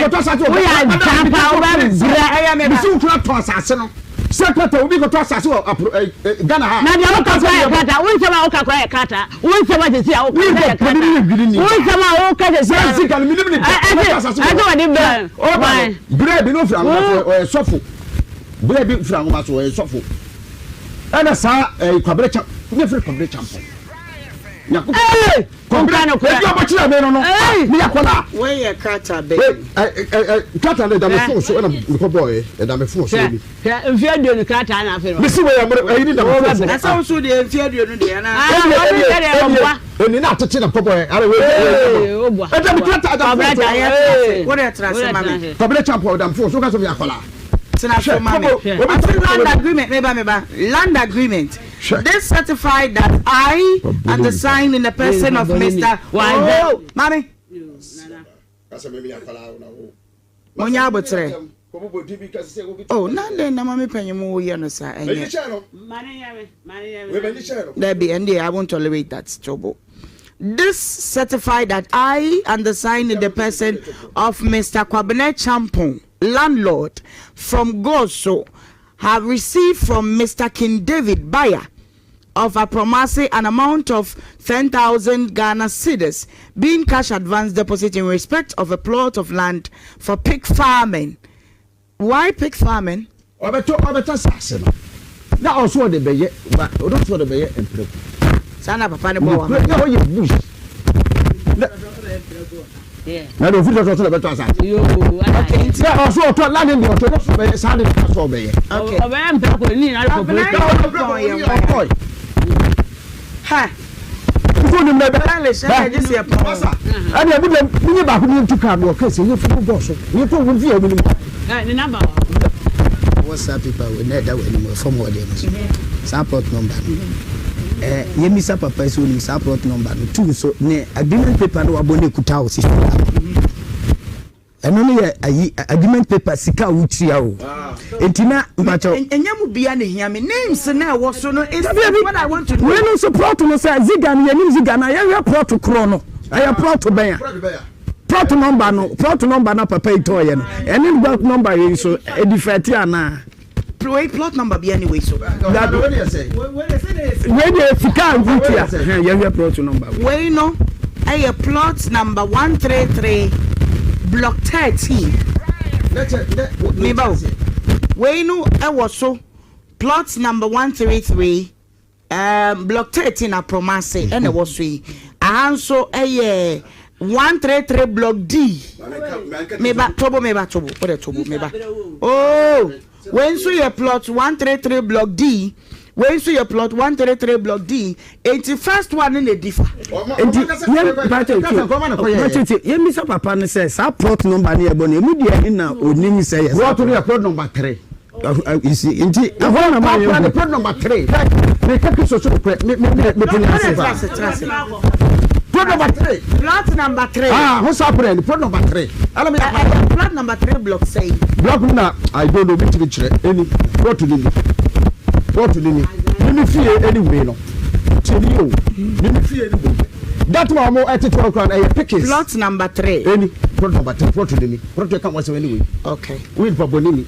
kɔtɔ asase wɔ Woyɛ agya paa, wobɛbrɛ. Ɛyɛ me ba. Mesi wo kunu atɔ asase no. Sɛ krataa obi kɔtɔ asase wɔ apro ɛ ɛ Ghana ha. Na deɛ woka koraa yɛ krataa. Wo nsɛm a woka koraa yɛ krataa. Wo nsɛm a sɛsi a woka Woyɛ sɛ yɛ bɔne ne krataa. dwirini Wo ba. nsɛm a woka sɛsi Sɛ a. sika no menim ne da. Ɛ Ɔbɛtɔ ɛse asase wɔ ɛse hɔ. wɔde brɛ Ɔba no hwan? berɛ bi na ɔfiri anwoma so Wo ɔyɛ sɔfo. Berɛ bi firi anwoma so ɔyɛ sɔfo. Ɛna saa ɛyi Kwabere Kyam ne firi Kwabere Kyampɔn. Nyankopɔn. Ee! Kwabere Wonka nokorɛ. ebi ɔbɔ kyerɛ me no no. Ee! Meyɛ akwadaa. Wei yɛ krataa bɛn? Wei ɛ ɛ ɛ krataa no ɛda me fon so ɛna mekɔ bɔɔɛ ɛda me fon so Hwɛ ni. hwɛ mfe aduonu krataa na afei no. Mesi wei ɛmere ɛyi ni da me fon so. Na sɛ wo nso deɛ mfe aduonu deɛ anaa? Ah, Ɛnie wɔn ɛnie deɛ deɛ ɛnie ɔboa. ɛnie na atete na mekɔ bɔɔɛ ara wei wei Ee, woboa. ɛda me krataa ɛda me fon so. Kwabena Ayɛ Ee. tena ase. Wo deɛ tena Wo ase deɛ ma tena me. ase. Kwabena Kyampɔn ɛda me fon so woka sɛ meyɛ akwadaa. Tena so Hwɛ ma me. kɔbɔ Hwɛ. obi Ɔse tɔ land kɔbɔ agreement meba meba land agreement. Hwɛ. This certified that I Wabɔ and the ne sign in the person of Wabɔ ne Mr. Wabɔ. Oh, mami. Monya abotrɛ. Oh, na dɛn na mami panyin mu woyɛ no saa ɛnyɛ. Dabi, ɛndeɛ I won't tolerate that trouble. This certified that I and the sign in the person of Mr. Kwabena Champon, landlord from Goso, have received from Mr. King David Bayer of Apromase an amount of 10,000 Ghana cedis, being cash advance deposit in respect of a plot of land for pig farming. Why pig farming? Ɔbɛtɔ ɔbɛtɔ asase no na ɔso ɔde bɛyɛ ba ɔno nso ɔde bɛyɛ mprako. Saa na papa no bɔ wa. Na ɔyɛ bush. Na na de ofiri tɔtɔ so na bɛtɔ asase. Okay, nti Na ɔso ɔtɔ land deɛ ɔtɔ no so bɛyɛ saa de na so ɔbɛyɛ. okay. Ɔbɛyɛ mprako ne nyinaa kɔ Kwabena polisi. Na ɔyɛ mprako ne ɔtɔe. Ha. Nso onim na ɛbɛ. Stylish ɛna gye sɛ pɔn. Masa ɛna ɛmu deɛ menye baako ne ntu kaa no ɔka sɛ yɛfiri mu bɔɔ so yɛkɔ wo mfie a menim Ɛ ne namba wɔ hɔ. Wɔ saa paper wei na ɛda w'anim wɔ fam hɔ deɛ no so saa plot number no ɛɛ yɛmmisa papa yi sɛ onim saa plot number no tu nso ne agreement paper no wabɔ no ekuta wo sisi ha ɛno no yɛ ayi agreement paper sika a wotua o enti na mpakyɛw Ɛnyɛ mu bia na ehia me names na ɛwɔ so no is what I want to know. wei no nso plot no sɛ ziga no yɛnim ziga no a yɛhwɛ plot korɔ no ɛyɛ plot bɛn a plot number no plot number na papa yi tɔɔyɛ no ɛne plot number yi nso ɛdi fɛte anaa Wei plot number bia ni wei so. Dabi. Wei deɛ sika a wotua hɛn yɛhwɛ plot number wei. Wei no ɛyɛ plot number 133 block 13. Meba o. Wei no ɛwɔ so plot number 133 block 13 Apromase ɛna ɛwɔ so yi. Aha nso ɛyɛ 133 block D. Meba tobo meba tobo wode tobo meba. Oh, wei nso yɛ plot 133 block D. Wei nso yɛ plot 133 block D. Enti first one no na edi fa. Nti yɛn mpakyɛ tie mpakyɛ tie yɛn bisa papa no sɛ saa plot number no yɛ bɔ no emu deɛ ɛhe na onim sɛ yɛ saa Plot no yɛ plot number 3. You see nti ɛhɔ na ma yɛn hu. Plot number 3. Meka Kristo so nokorɛ me me me me te ase paa. Tena ase. Plot number 3. Plot number 3. Ah, ho saa pere ni plot number 3. Ɛna me Ɛyɛ plot number 3 block sɛn. Block no na I don't know metumi kyerɛ ɛni plot no ni plot no ni me me fie ɛni wei no tie ni o me me fie ɛni wei that one ɔmo ɛtete hɔ koraa no ɛyɛ pickings Plot number 3. ɛni plot number 3 plot no ni plot ɛka wɔn asɛm ɛni wei Okay. wei nipa bɔ ne ni.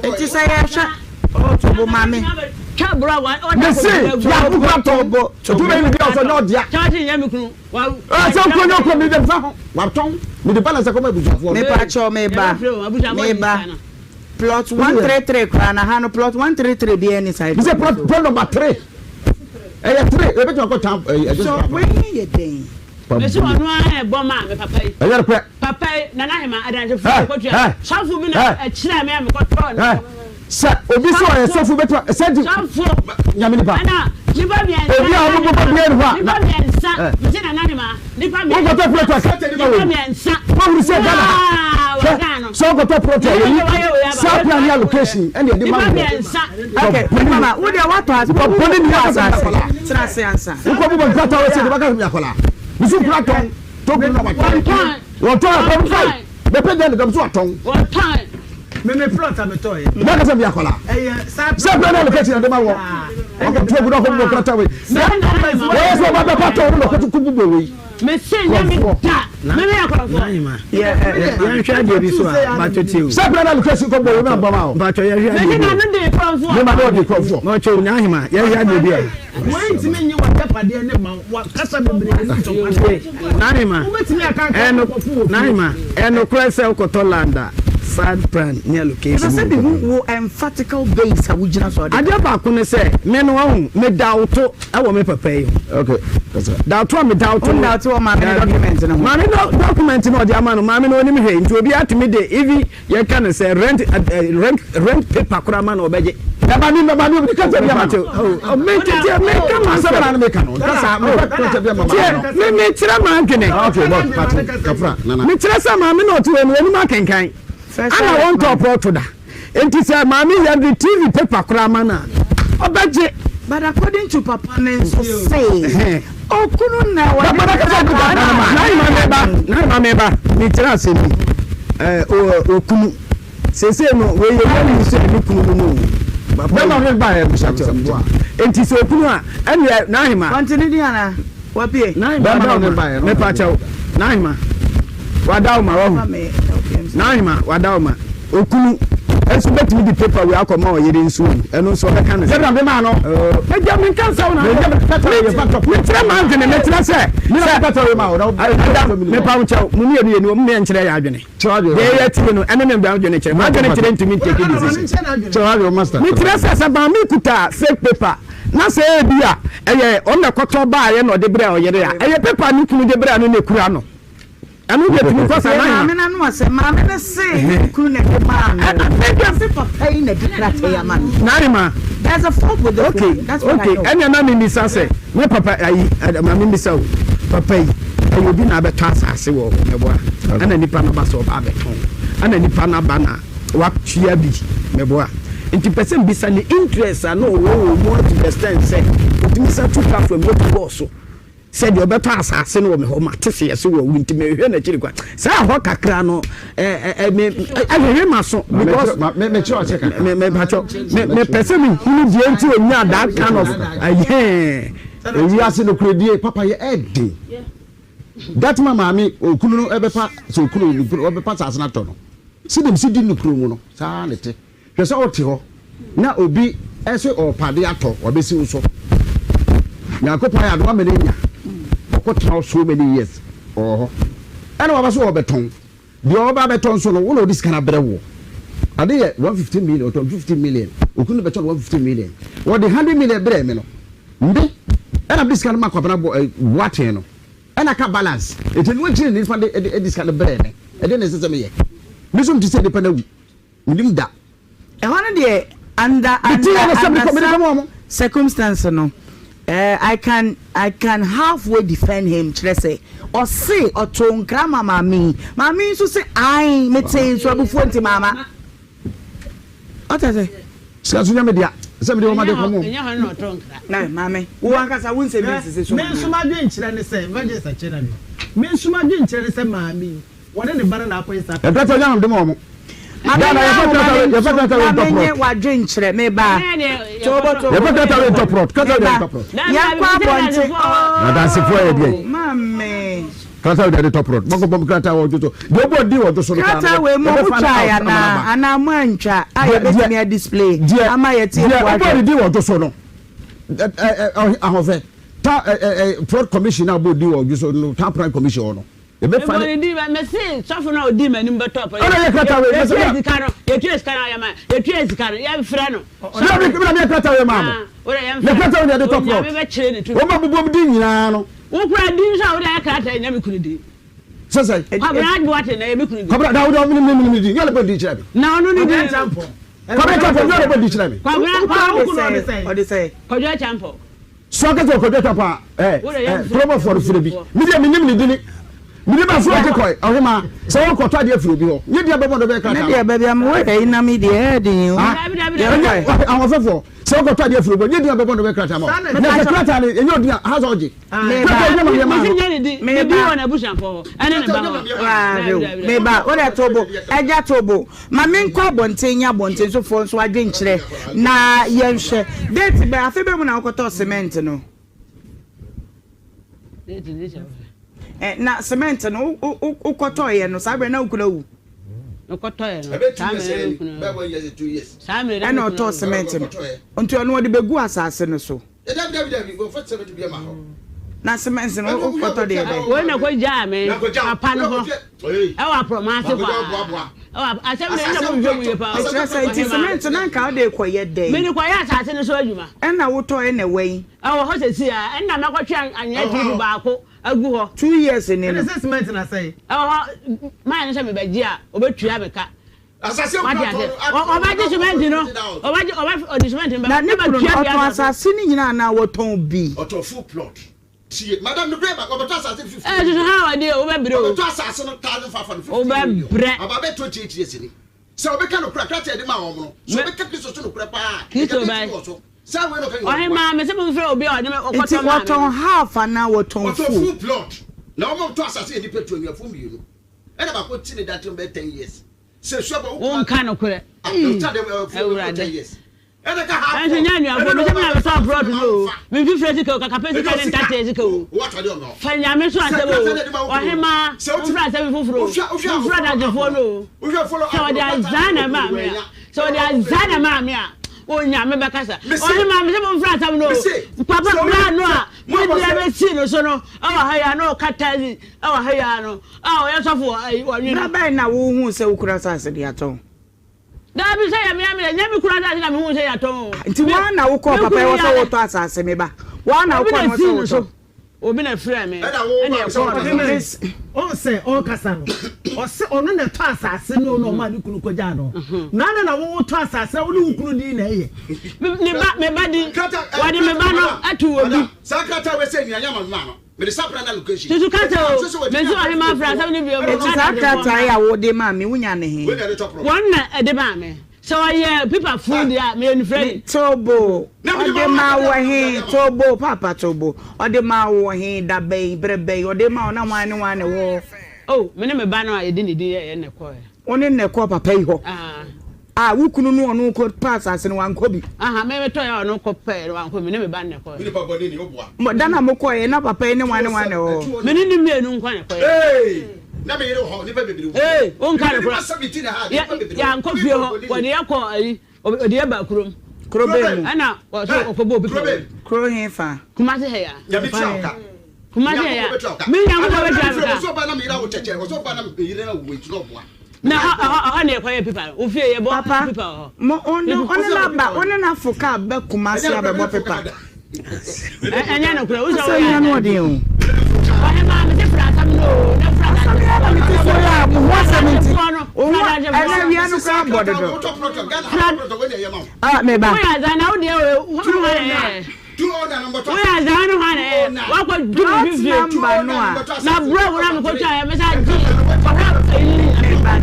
Enti sɛ yɛhwɛ. Ɔto bo ma me. Mese yɛabu kura tɔn. Otu bɛyi mi bi a ɔsɔ nyɛ ɔdea. Sɛ okuro nyɛ okuro mi de nfa ho. Watɔn. Mi de balance akɔma abusuafoɔ no. Mepakyɛw meba meba plot 133 koraa na ha no plot 133 biara ni side. Mese plot plot number 3. Ɛyɛ 3 ebetumi akɔ town ɛyɛ ɛjɔ So wei yɛ dɛn? Mese ɔno ara ɛbɔ maa me papa yi. Ɛyɛ nokorɛ. Papa yi, Nana Ahema, adansefoɔ kɔtua. Sɔfo bi na ɛkyerɛɛ me a mekɔtɔɔ no. Sɛ obi sɛ ɔyɛ sɔfo bɛtuma sɛ di. Sɔfo. Nyame nipa. Ɛna nipa mmiɛnsa. Obi a ɔmo bɔbɔ bia ni hɔ a. Nipa mmiɛnsa. Mese Nana Ahema, nipa mmiɛnsa. Wokɔtɔ plot a sɛ nipa wɔ. Nipa mmiɛnsa. Wɔhuru sɛ Ghana ha. Hwɛ sɛ wokɔtɔ plot a yɛyi saa plan ne allocation ɛna yɛde ma Nipa wɔ. mmiɛnsa. Okay, mama, wo deɛ woatɔ ase. Nipa bɔne ni akasa mi akwadaa. Tena ase ansa. Wokɔ bɔbɔ nkrataa wɔ sɛ de bɛka mi akwadaa. Misu kura tɔn. Tokuru na watɔn. Wɔtɔn akɔm fae. Bɛpɛ dɛn na dɔm so watɔn. Wɔtɔn. Me me plot a metɔɔ yɛ. Bɛka sɛ mi akwadaa. Ɛyɛ saa. Sɛ pɛ na allocation de ma wɔ. Wakɔ tu agu na akɔ bɔ krataa wei. Wɔyɛ sɛ ɔba bɛpa tɔn no na ɔkɔto kubu bɔ wei. Mese nyɛ me da. Me me akɔrɔfoɔ. Yɛnhwɛ adeɛ bi so a mpakyɛ tie o. Sɛ pɛ na allocation kɔ bɔ wei na bɔ ma o. Mpakyɛ yɛhwɛ adeɛ bi. Mese na no de kɔrɔfoɔ. Me ma no ɔde kɔrɔfoɔ. Mpakyɛ o Nyahema yɛhwɛ adeɛ bi a. Wei ntumi nyi w'agyapadeɛ ne ma wo kasa bebree ne ntɔkwa. Nahema Wobɛtumi aka aka ɛno nkurɔfo wɔ fie. Nahema ɛnokorɛ sɛ wokɔtɔ land a side plan ne allocation. Ɛsɛ sɛ mehu wo emphatical base a wogyina so a wode Adeɛ ka. baako ne sɛ me no wahu me doubt wɔ me papa yi ho. Okay, kasa. Doubt a me doubt Wo no. doubt wɔ maame ne Daabi. document no ho. Maame no document no ɔde ama no maame no onim hwee nti obiara tumi de even Yɛka no sɛ rent rent rent paper koraa ma na ɔbɛgye. Ɛba mi ɛba mi obi kasa bi ama no. Me tete me ka ma sɛ. Asɛm na mi ka no kasa mi kasa bi ama ma no. Me me kyerɛ maa dwene. Okay bɔ pati kafra nana. Me kyerɛ sɛ maame na ɔte hɔ no onim akenkan. Ana wɔn tɔ prɔto da. Nti sɛ maame yɛ de TV paper koraa ma no a ɔbɛgye. But according to papa no nso se okunu na wɔde Papa no kasa gu papa no ma. Nana meba nana meba me kyerɛ asɛm bi ɛɛ okunu sese no wei yɛ yɛ ni sɛ ne kunu no no o. Bɛma no ba yɛ bisa nsɛm bo a. Nti sɛ okunu a ɛneɛ n'ahema. Wɔnte ne din anaa? Wapue. N'ahema wada wo ma mepa kyɛw n'ahema wada wo ma wahu n'ahema wada wo ma okunu nso bɛtumi de paper wei akɔma ɔyere nso o ɛno nso ɔbɛka ne sɛ. Sɛdeɛ mema no. Ɛgya mi nka nsɛm na mekyerɛ maa adwene mekyerɛ sɛ sɛ ɛda mepa wo kyɛw mo mmienu yɛ ni wɔn mmiɛ nkyerɛ yɛ adwene deɛ yɛ tie no ɛne ne mbɛ adwene kyerɛ mo adwene kyerɛ ntumi ntake decision mekyerɛ sɛ sɛ maame kuta fake paper Na sɛ ebia ɛyɛ ɔno na ɛkɔtɔ baeɛ na ɔde brɛɛ ɔyere a, ɛyɛ pepa a ne kunu de brɛɛ no na ɛkura no. Ɛno deɛ tumi kɔ saa. Tie maame no ano asɛm. Maame no se ne kunu na ɛde maa no. Ɔse papa yi na ɛde krataa yi ama no. Naima. There's a fault with this Okay, woman. That's what I okay. know. Ɛnna na memmisa sɛ, me papa ayi, ma memmisa o, papa yi, ɛyɛ obi na abɛtɔ asase wɔ hɔ, mɛboa. Ɛnna nipa no ba sɛ ɔba abɛtɔn. Ɛnna nipa no aba na watua bi meboa nti pɛ sɛ mbisa ne interest a na ɔwɔ wɔ mu to the extent sɛ otumi sa tu ka from yɛ bɔɔ so sɛ deɛ ɔbɛtɔ asase no wɔ me hɔ ma te se yɛse wɔ wu nti mehwɛ n'akyiri kwa saa ɛhɔ kakra no ɛɛ me ɛhwehwɛ ma so because me me kyerɛ ɔkyɛ kakra me me patwɔ me me pɛ sɛ me hunu deɛ nti onya that kind of ɛyɛn. Ewiase nokorɛdie papa yɛ ɛden. That man maame okunu no ɛbɛpa sɛ okunu ɔbɛpa asase no atɔ no. Sɛdeɛ mesi di no kuro mu no, saa ara na ɛte. Hwɛ sɛ wote hɔ na obi se ɔrepɛ adeɛ atɔ, wabɛsi wo so. Nyankopɔn ayɛ adom ama no anya. Ɔkɔtena hɔ so many years, ɔwɔ hɔ. Ɛna waba so ɔrebɛtɔn. Deɛ ɔreba abɛtɔ nso no, wo na ɔde sika no abrɛ woɔ. Ade yɛ 150 million, ɔtɔn 50 million. Okunu no bɛtɔ no 150 million. Ɔde 100 million brɛɛ me no, me ɛna mede sika no ma Kwabena Boateng no. Ɛna ka balance nti ɛno akyiri na nipa de de sika no brɛɛ me ɛdeɛ na ɛsɛ sɛ meyɛ me nso mete sɛ nipa no awu menim da. Ɛhɔ no deɛ under Mete under yɛ no sɛ under mede kɔma some wɔn. circumstance no eh, I can I can halfway defend him kyerɛ sɛ ɔse ɔtoo nkra ma maame yi maame yi nso se ae metee nso abufuo nti maama Ɔte ase. Sika nso nyɛ me dea sɛ mede wɔn ade kɔma wɔn. Ɛnyɛ hɔ na ɔtɔ nkra. Na maame, wo ankasa wo nsɛm bi nsisi so Me ma nso me. m'adwenkyerɛ ne sɛ, Evangelist Akyerɛdade, me nso m'adwenkyerɛ ne sɛ maame yi, wɔne ne ba no na akɔyɛ saa Ɛpɛ sɛ ɔnya no de ma wɔn. Ma me Ghana nya yɛfa ahoma krata ne wei yɛfa nso krata wei na ntɔ menye prɔt. w'adwenkyerɛ, me ba. Tobo tobo. Yɛfa krata wei ntɔ prɔt. Krata Me wei ba. ntɔ prɔt. Yɛnkɔ abɔnten. Adansefoɔ yɛ deɛ. Oh, maame. Krataa wei de ade tɔ prɔt. Mɔkɔ bɔ me krataa wɔ dwoso. Deɛ ɔbɔ din wɔ dwoso no koraa no, Krataa wei mo yɛbɛfa no twae out ama no anaa aba. anaa mo antwa a Deɛ deɛ yɛbɛtumi a display deɛ ama yɛtiefoɔ deɛ ɔbɔ ahwɛ. ne din wɔ dwoso no, ɛ ɛ ɛ Ahoɔfɛ, ta ɛ ɛ ɛ plot commission a ɔbɔ din wɔ dwoso no, town plan commission hɔ no. Yɛbɛfa Mebɔ ne. ne din bɛ mese sɔfo no a ɔdii m'anim bɛtɔɔ pɔ. Ɛna yɛ krataa wei mese Yɛtua na. sika no yɛtua sika no a yɛma yɛtua sika no yɛmfrɛ no. Na me na meyɛ krataa wei maa mo. Ah, wode Na yɛmfrɛ krataa wei na yɛde tɔ Onyame plot. bɛkyerɛ ne tumi. Wɔn a bobom din nyinaa no. Wo kura din nso a wode ayɛ krataa nyɛ me kunu din. Sɛ sɛ. Kwabena Boateng na ɛyɛ me kunu din. Kwabena da wode ɔmene mene mene din nyɛ ɔlɛbɔ din kyerɛ me. Na ɔno ne din. Kwabena Champon nyɛ ɔlɛbɔ din kyerɛ me. Kwabena Kwabena wo kunu ɔde sɛn? Ɔde sɛn? Kwadwo Acheampong. So ɔka sɛ ɔkɔdwa tap a ɛ ɛ kuromɔfoɔ no frɛ bi. Me deɛ menim ne dini. Mede ba furo gye kɔe ɔhemaa sɛ wɔkɔtɔ adeɛ firi obi hɔ. Nye deɛ bɛbɔ no bɛyɛ Ne krataa deɛ no. baabi a mewɔ yɛ yi nam yi deɛ ɛyɛ den o. Ah, Yɛnkɔe. ɛnyɛ ahoɔfɛfoɔ sɛ wɔkɔtɔ adeɛ firi obi hɔ nye deɛ bɛbɔ no bɛyɛ krataa ma wo. Na sɛ krataa no ɛnyɛ odin a ha sɛ ɔgye. Meba. Krataa ɛnyɛ ma meɛ maa no. Meba. Meba. Wo deɛ to bo. Agya to bo. Ma menkɔ abɔnten nyɛ abɔnten sofoɔ nso adwenkyerɛ na yɛnhwɛ. Date bɛn, afe bɛn mu na wokɔtɔɔ cement no? Eh, na cement no wokɔtɔeɛ no saa berɛ na wo kunu awu? Ɛna ɔtɔɔ cement no. Nti ɔno ɔde bɛgu asase no so. Na cement no wokɔtɔ deɛ dɛn? Wei na kɔ gyaa me papa no hɔ ɛwɔ aprɔma ase hɔ a ɛwɔ asɛm na ɛna mo nhwɛ mu yie paa. Ɛkyerɛ sɛ nti cement no anka wode kɔyɛ dɛn? Mede kɔyɛ asase no so adwuma. Ɛna wotɔ ɛna ɛwɔ yi? Ɛwɔ hɔ sɛsi a ɛna mɛkɔtwe anwea tube baako agu hɔ. 2 years ni no. Ɛna sɛ cement na sɛe? Ɛwɔ hɔ maa no sɛ mebɛgye a ɔbɛtua me ka. Wate ase? Ɔbɛgye cement no, ɔbɛgye, ɔbɛ, ɔde cement no bɛba. Na ne kunu no, ɔtɔn asase no nyinaa anaa wɔtɔn bi? Ɔtɔn full plot. Tie, madam, no kura ɔbɛtɔ asase no 50 million. Ɛɛ, susu ha ɔde o, wobɛbrɛ o. Ɔbɛtɔ asase no 1,500 50 million. Wobɛbrɛ. Aba bɛ 28 years ni. Sɛ ɔbɛka no kura, krataa yɛde maa wɔn no, sɛ ɔbɛka Kristo so no kura paa, Kristo bɛn? wɔ so. Saa wei na ɔka nyinaa. Ɔhemaa, mese momfrɛ obi a ɔde me Nti ɔkɔtɔ maa me wɔtɔn no. half anaa wɔtɔn Ɔtɔn full? full plot. Na wɔn a wɔtɔ asase yɛ nnipa tu anuafoɔ mmienu. Ɛna baako ti ne dakyɛ bɛyɛ 10 years. Wonka nokorɛ. Awurade. Ɛnso nyɛ anuafoɔ, me sɛ me na metɔɔ plot no o, me mfifire sika o, kakapɛ sika ne ntateɛ sika o. Fa Nyame so asɛm o, ɔhemaa, momfrɛ asɛm foforɔ o, momfrɛ adansefoɔ no o. Sɛ ɔde azaa na ɛmaa me a, sɛ ɔde azaa na ɛmaa me a, Onyame bɛkasa. Ɔhemaa, me sɛ momfrɛ asɛm no o, papa bra no a, me dua bɛsii no so no, ɛwɔ ha yi a, na ɔka taxi ɛwɔ ha yi a no, A ɔyɛ sɔfo wɔ ayi wɔ nwene. Berɛ bɛn na wohuu sɛ wo kunu asase de atɔn? Daabi sɛ yɛ mea mea nyɛ me kunu asase na mehuu sɛ yɛatɔn o. Nti woa na wokɔɔ papa yi hɔ sɛ wotɔ asase me ba? Woa na wokɔɔ ne hɔ sɛ wotɔ? Obi na frɛɛ me ɛna yɛkɔɔ ne hɔ. Ɔhu sɛ ɔrekasa no, ɔse ɔno na ɛtɔ asase no na ɔmaa ne kunu kɔgyaa no. Na adɛn na wo wotɔ asase na wo ne wo kunu din na ɛyɛ? Me ba, me ba din, wɔde me ba no ato obi. Saa krataa wei sɛ nua yɛ ma no. Mede sapra na location. Susu ka sɛ o, mesi ɔhemaa frɛ asɛm no bio, Enti meka saa adadefoɔ krataa yi mma. a wode maa me, wonya no he? Wɔn na ɛde maa me. Sɛ ɔyɛ pipa fuu deɛ a, meyɛ nifirani. Me, Tobo, ɔde maa wo he? Tobo, Paapa Tobo, ɔde maa wo he? Da bɛn, berɛ bɛn? Ɔde maa wo na hwan ne hwan na ɛwɔ hɔ? O, me ne me ba no a yɛde ne din yɛeɛ na ɛkɔeɛ. Wo ne no na ɛkɔɔ papa yi hɔ? Aane. A, wo kunu no ɔno kɔ pɛ asase no wankɔ bi? Aha, me metɔeɛ a ɔno kɔ pɛɛ no wankɔ bi, me ne me ba no na ɛkɔeɛ. Wo nipa bɔne ni, wo boa. Mo, da no a mokɔeɛ na papa yi ne hwan ne hwan na ɛwɔ hɔ? Me ne ne mmienu nko na ɛkɔeɛ. Ee, na me yere wɔ hɔ, nnipa bebree wɔ fie hɔ. Ee, wonka no Nnipa korɔ. 17 na ha, Yɛ, nnipa bebree wɔ hɔ. yɛankɔ fie hɔ, wɔde yɛ kɔɔ ayi, ɔde yɛ baa kurom. Kuro bɛn mu? Ɛna ɔso ɔkɔbɔɔ pipa Kuro wɔ bɛn? mu. Kuro he fa? Kumasi ha yi ara. Nyame tua wo ka. Kumasi ha yi ara. Me Nyankopɔn bɛtua me ka. Na ɛhɔ ɛhɔ ɛhɔ na yɛkɔyɛ pipa no. Wo fie yɛbɔ Papa, pipa wɔ hɔ. mo wo ne wo ne no aba, wo ne no afo kaa ba Kumasi abɛbɔ pipa. Ɛnyɛ nokorɛ, wo sɛ Asɛm woyɛ yi ano adanse. ɔden o. Ɔhemaa mese fra asɛm no o, na fra Asɛm yi ara na mete so yi a, mo ho asɛm nti. Adansefoɔ no, Wo ho fra adansefoɔ ɛnɛ no. awia no koraa bɔ dodo. Ah, me ba. Woyɛ azaa na wo deɛ o, wo ho na ɛyɛ. Woyɛ azaa no hwan na ɛyɛ? Wakɔ gye me Plot fifie. number no a. Na brɛ wo na mekɔ twa yɛ mesa gye kɔhwɛ eyi Me ba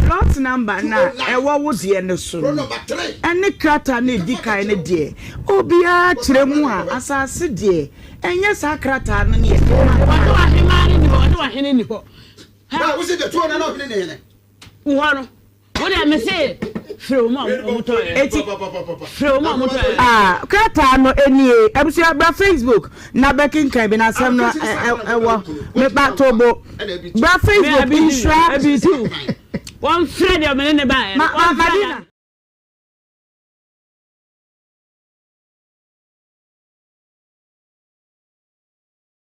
Plot number no a ɛwɔ wo deɛ no so no, ɛne krataa no a ɛdi kan no deɛ, obiara kyerɛ mu a, asase deɛ, ɛnyɛ saa krataa no ne yɛde ma. Wɔse w'ahemaa no nni hɔ, wɔse w'ahene nni hɔ. Hɛ! Wo hɔ no. deɛ me se frɛ wɔn a wɔn tɔ yɛ. Eti frɛ wɔn a wɔn tɔ yɛ. Ah, krataa no nie. Abusua bra Facebook na bɛkenkan bi na asɛm no ɛwɔ me ba tobo. Bra Facebook nhyira. Ebi tu. Wɔn frɛ deɛ ɔmo ne ne ba yɛ. Ma ma Madina.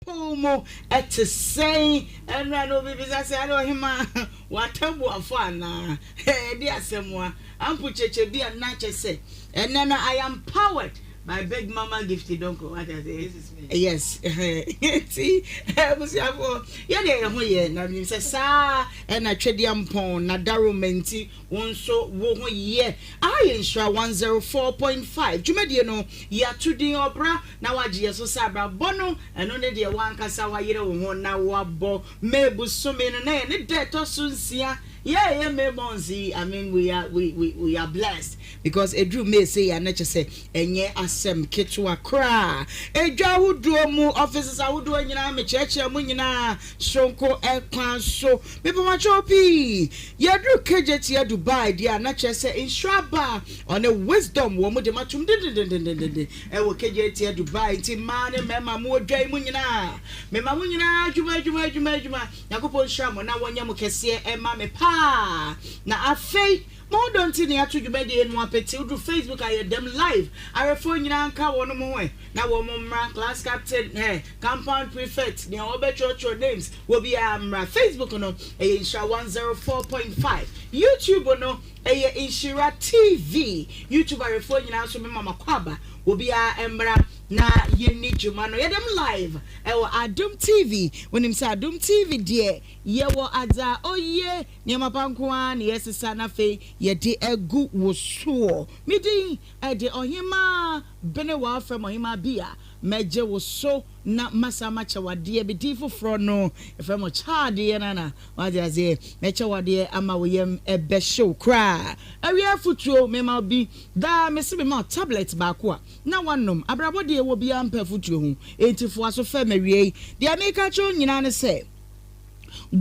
Pow mu te sɛn? Ɛnora na obi bisa sɛ, Ade ɔhemaa, w'atabuafo anaa? Ɛde asɛmmoa ampo kyekye bi a na kyɛ sɛ ɛnnɛ no I am powered by big mama Gifty Donkor wate aseɛ? Yes nti abusuafoɔ yɛdeɛ yɛn ho yɛ na menim sɛ saa ɛna Twedeampɔn na Daroma nti Wo nso wo ho yɛ. Aha yɛ Nhyira 104.5 dwumadie no yɛato din ɔbra na wagye yɛ so sɛ abrabɔ no ɛno ne deɛ w'ankasa wayere wo ho na wabɔ May bosome no na yɛ ne da ɛtɔ so nsia yɛ yɛ May months yi I mean we are we we we are blessed because ɛduru May sei a na kyɛ sɛ ɛnyɛ asɛm ketewa koraa edwa ahodoɔ mu offices ahodoɔ nyinaa mekyerɛkyerɛ mo nyinaa soronko ɛkwan so Mepamoakyɛw pii, yɛduru Kejetia Dubai deɛ a na kyerɛ sɛ nhyira aba a ɔne Wisdom wɔ mu de matom dendendendenden ɛwɔ Kejetia Dubai nti mmaa ne mmarima mowɔ dwa yi mu nyinaa mema mo nyinaa adwuma adwuma adwuma adwuma Nyankopɔn nhyira mo na wɔnyɛ mo kɛseɛ ɛma me paa na afei mo ho dɔ nti na yɛato dwumadie no apete woduru Facebook a yɛdam live awɛfoɔ nyinaa nka wɔnom ho ɛ na wɔn mmra class captain ɛ compound prefect nea ɔbɛtwerɛtwerɛ names Wɔ biara mmra Facebook no ɛyɛ nhyira 104.5 YouTube no ɛyɛ nhyira TV YouTube awefoɔ nyinaa nso mema mo akwaaba wɔ biara mmra na yɛnni dwuma no yɛdam live ɛwɔ Adom TV wonim sɛ Adom TV deɛ yɛwɔ adza oye nneɛma pa nko ara na yɛsesa na afei yɛde agu wo soɔ me din ɛde Ɔhemaa Bene w'afɛm Ɔhemaa Bia mɛgye wo so na masan makyɛ wo adeɛ, me din foforɔ no, yɛfrɛ mo Kyɛadeɛ Nana, wate aseɛ, mɛkyɛ wo adeɛ ama wo yam ɛbɛhye wo koraa. Awia afutuo, mema wo bi daa, mese mema wo tablet baako a, na woanom, abrabɔ deɛ ɛwɔ biara mpɛ afutuo ho, enti foa so fɛm awiei. Deɛ meka akyerɛ wo nyinaa ne sɛ,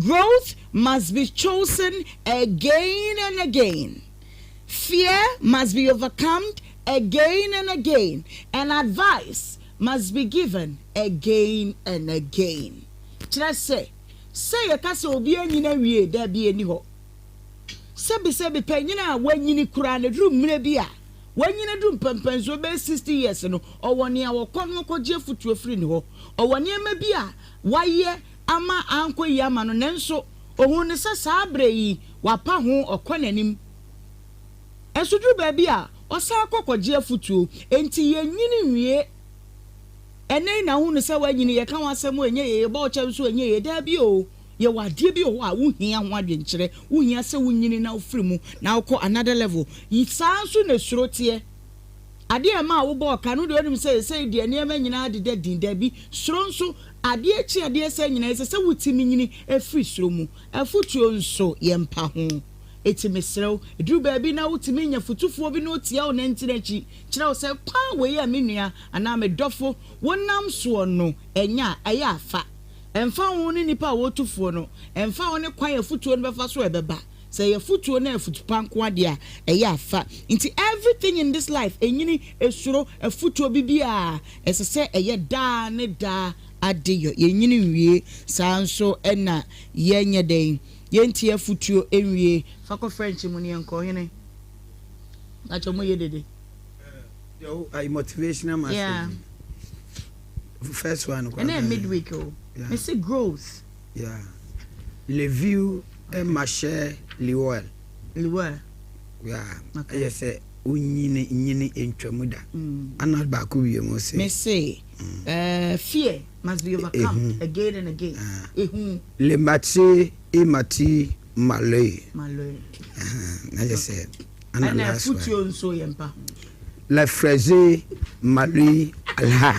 growth must be chosen again and again. Fear must be overcome again and again, and advice must be given again and again. Kyerɛ sɛ, sɛ yɛka sɛ obi anyin awie, dabi, enni hɔ. Sɛbisɛbi, panyin a wanyini koraa no, eduru mmere bi a, wanyin aduru mpɛnpɛnsoɔ bɛyɛ 60 years no, ɔwɔ nea ɔkɔ no ɔkɔgye afotuo firi ne hɔ. Ɔwɔ nneɛma bi a wayɛ ama ankɔ yie ama no, nanso ohuu no sɛ saa berɛ yi wapa ho, ɔkɔ n'anim. Ɛnso duru baabi a, ɔsan kɔ kɔgye afotuo. Enti yɛnnyini nwie. Ɛnnɛ yi na wohu no sɛ woanyini, yɛka wo asɛm o, ɛnyɛ yie, yɛbɔ wo kyɛm nso ɛnyɛ yie. Daabi o, yɛwɔ adeɛ bi wɔ hɔ a wohia ho adwenkyerɛ, wohia sɛ wonyini na wofiri mu na wokɔ another level. Saa nso na suro teɛ. Adeɛ a ɛmaa wobɔɔ ka no, wo deɛ wonim sɛ seesei deɛ nneɛma nyinaa deda din. Daabi, suro nso, adeɛ kye adeɛ sa nyinaa, ɛsɛ sɛ wotumi nyini firi suro mu. Afotuo nso, yɛmpa ho. Enti mesrɛ wo, ɛduru baabi na wotumi nya fotufoɔ bi na ɔtia wo nantin akyi kyerɛ wo sɛ, kwan wei a me nua anaa me dɔfo wonam soɔ no, ɛnyɛ a, ɛyɛ a fa. Ɛmfa ho ne nnipa a wɔretu foɔ no, ɛmfa ho ne kwan a afotuo no bɛfa so a ɛbɛba, sɛ ɛyɛ afotuo na afutu pa nko ara deɛ a, ɛyɛ a fa. Nti everything in this life, ɛnyini, ɛsuro, afotuo, biribiara, ɛsɛ sɛ ɛyɛ daa ne daa adeyɔ. Yɛnyini nwie, saa nso na yɛnyɛ dɛn? Yɛntie afutuo nwie. Fa kɔ French mu ne yɛnkɔ ɔhene. Mpakyɛ mo yɛ dede. Ayi motivational message. Yeah. First one. Ɛnɛ yɛ midweek o. Yeah. Me se growth. Yeah. Le vieux okay. marché liwel. Liwel. Yeah. Okay. Ɛyɛ sɛ onyini nyini ntwamu da. Mm. Ana baako wie mu se. Me se. Mm. Uh, fear must be overcome again and again. Ah. Ehu. Le mati i mati maloe. Maloe. Na yɛ sɛ ana Ɛna last one. afutuo nso yɛ mpa. Le freze maloe ala.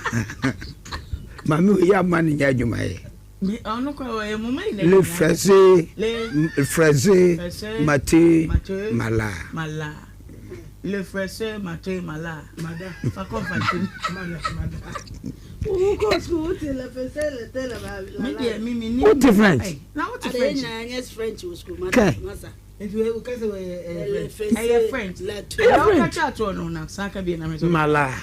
Maame wei yɛ ama no nyɛ adwuma yɛ. Me ɔno kora ɔyɛ moma nyina Le freze freze mate mala. Mala. Le frese mate mala. Mada. Fa kɔ fa tim. Mada mada. Wo kɔ school wo te le frese le te le la. Me deɛ me me ni. Wo te French? Na wo te Ade French? nyinaa nyɛ French wɔ school. Kɛ. Masa. Ɛyɛ French. Ɛyɛ French. Mala.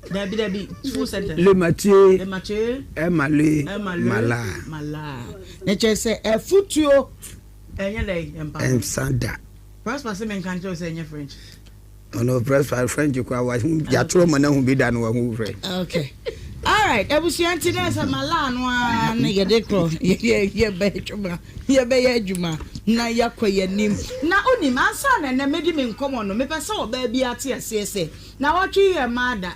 Dabi dabi full sentence. Le Mathieu. Le Mathieu. Emale. Mala. Mala. Ne kyerɛ sɛ ɛfutuo ɛnyɛ dɛ ɛmpa. Ɛnsa da. Prosper sɛ menka nkyerɛ sɛ ɛnyɛ French. Ɔno Prosper French kora wa yɛatwerɛ ma no ahu bi da no wahu French. Okay. Alright, abusua nti na sɛ malaa no ara na yɛde korɔ yɛbɛyɛ adwuma yɛbɛyɛ adwuma na yɛakɔ yɛn anim. Na onim ansa na ɛnɛ medi me nkɔmmɔ no mepɛ sɛ ɔbaa bi ate aseɛ sɛ na wɔtwe yɛ mmaa da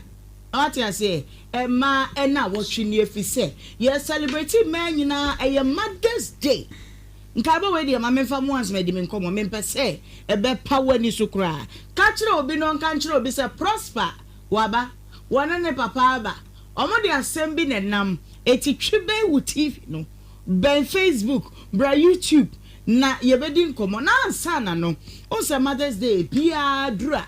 wate aseɛ mmaa ɛna wɔtwe ni efi sɛ yɛ celebrate mmaa nyinaa ɛyɛ Mother's Day. Nkaebɔ wei deɛ ma memfa mo ansa madi me nkɔmmɔ mempɛ sɛ ɛbɛpa w'ani so koraa. Ka kyerɛ obi na ɔnka nkyerɛ obi sɛ Prosper waba, wɔne ne papa aba. Wɔde asɛm bi na ɛnam, enti twe bɛn wo TV no, bɛn Facebook, bra YouTube na yɛbɛdi nkɔmmɔ. Na ansa na no, wohu sɛ Mother's Day biara duru a,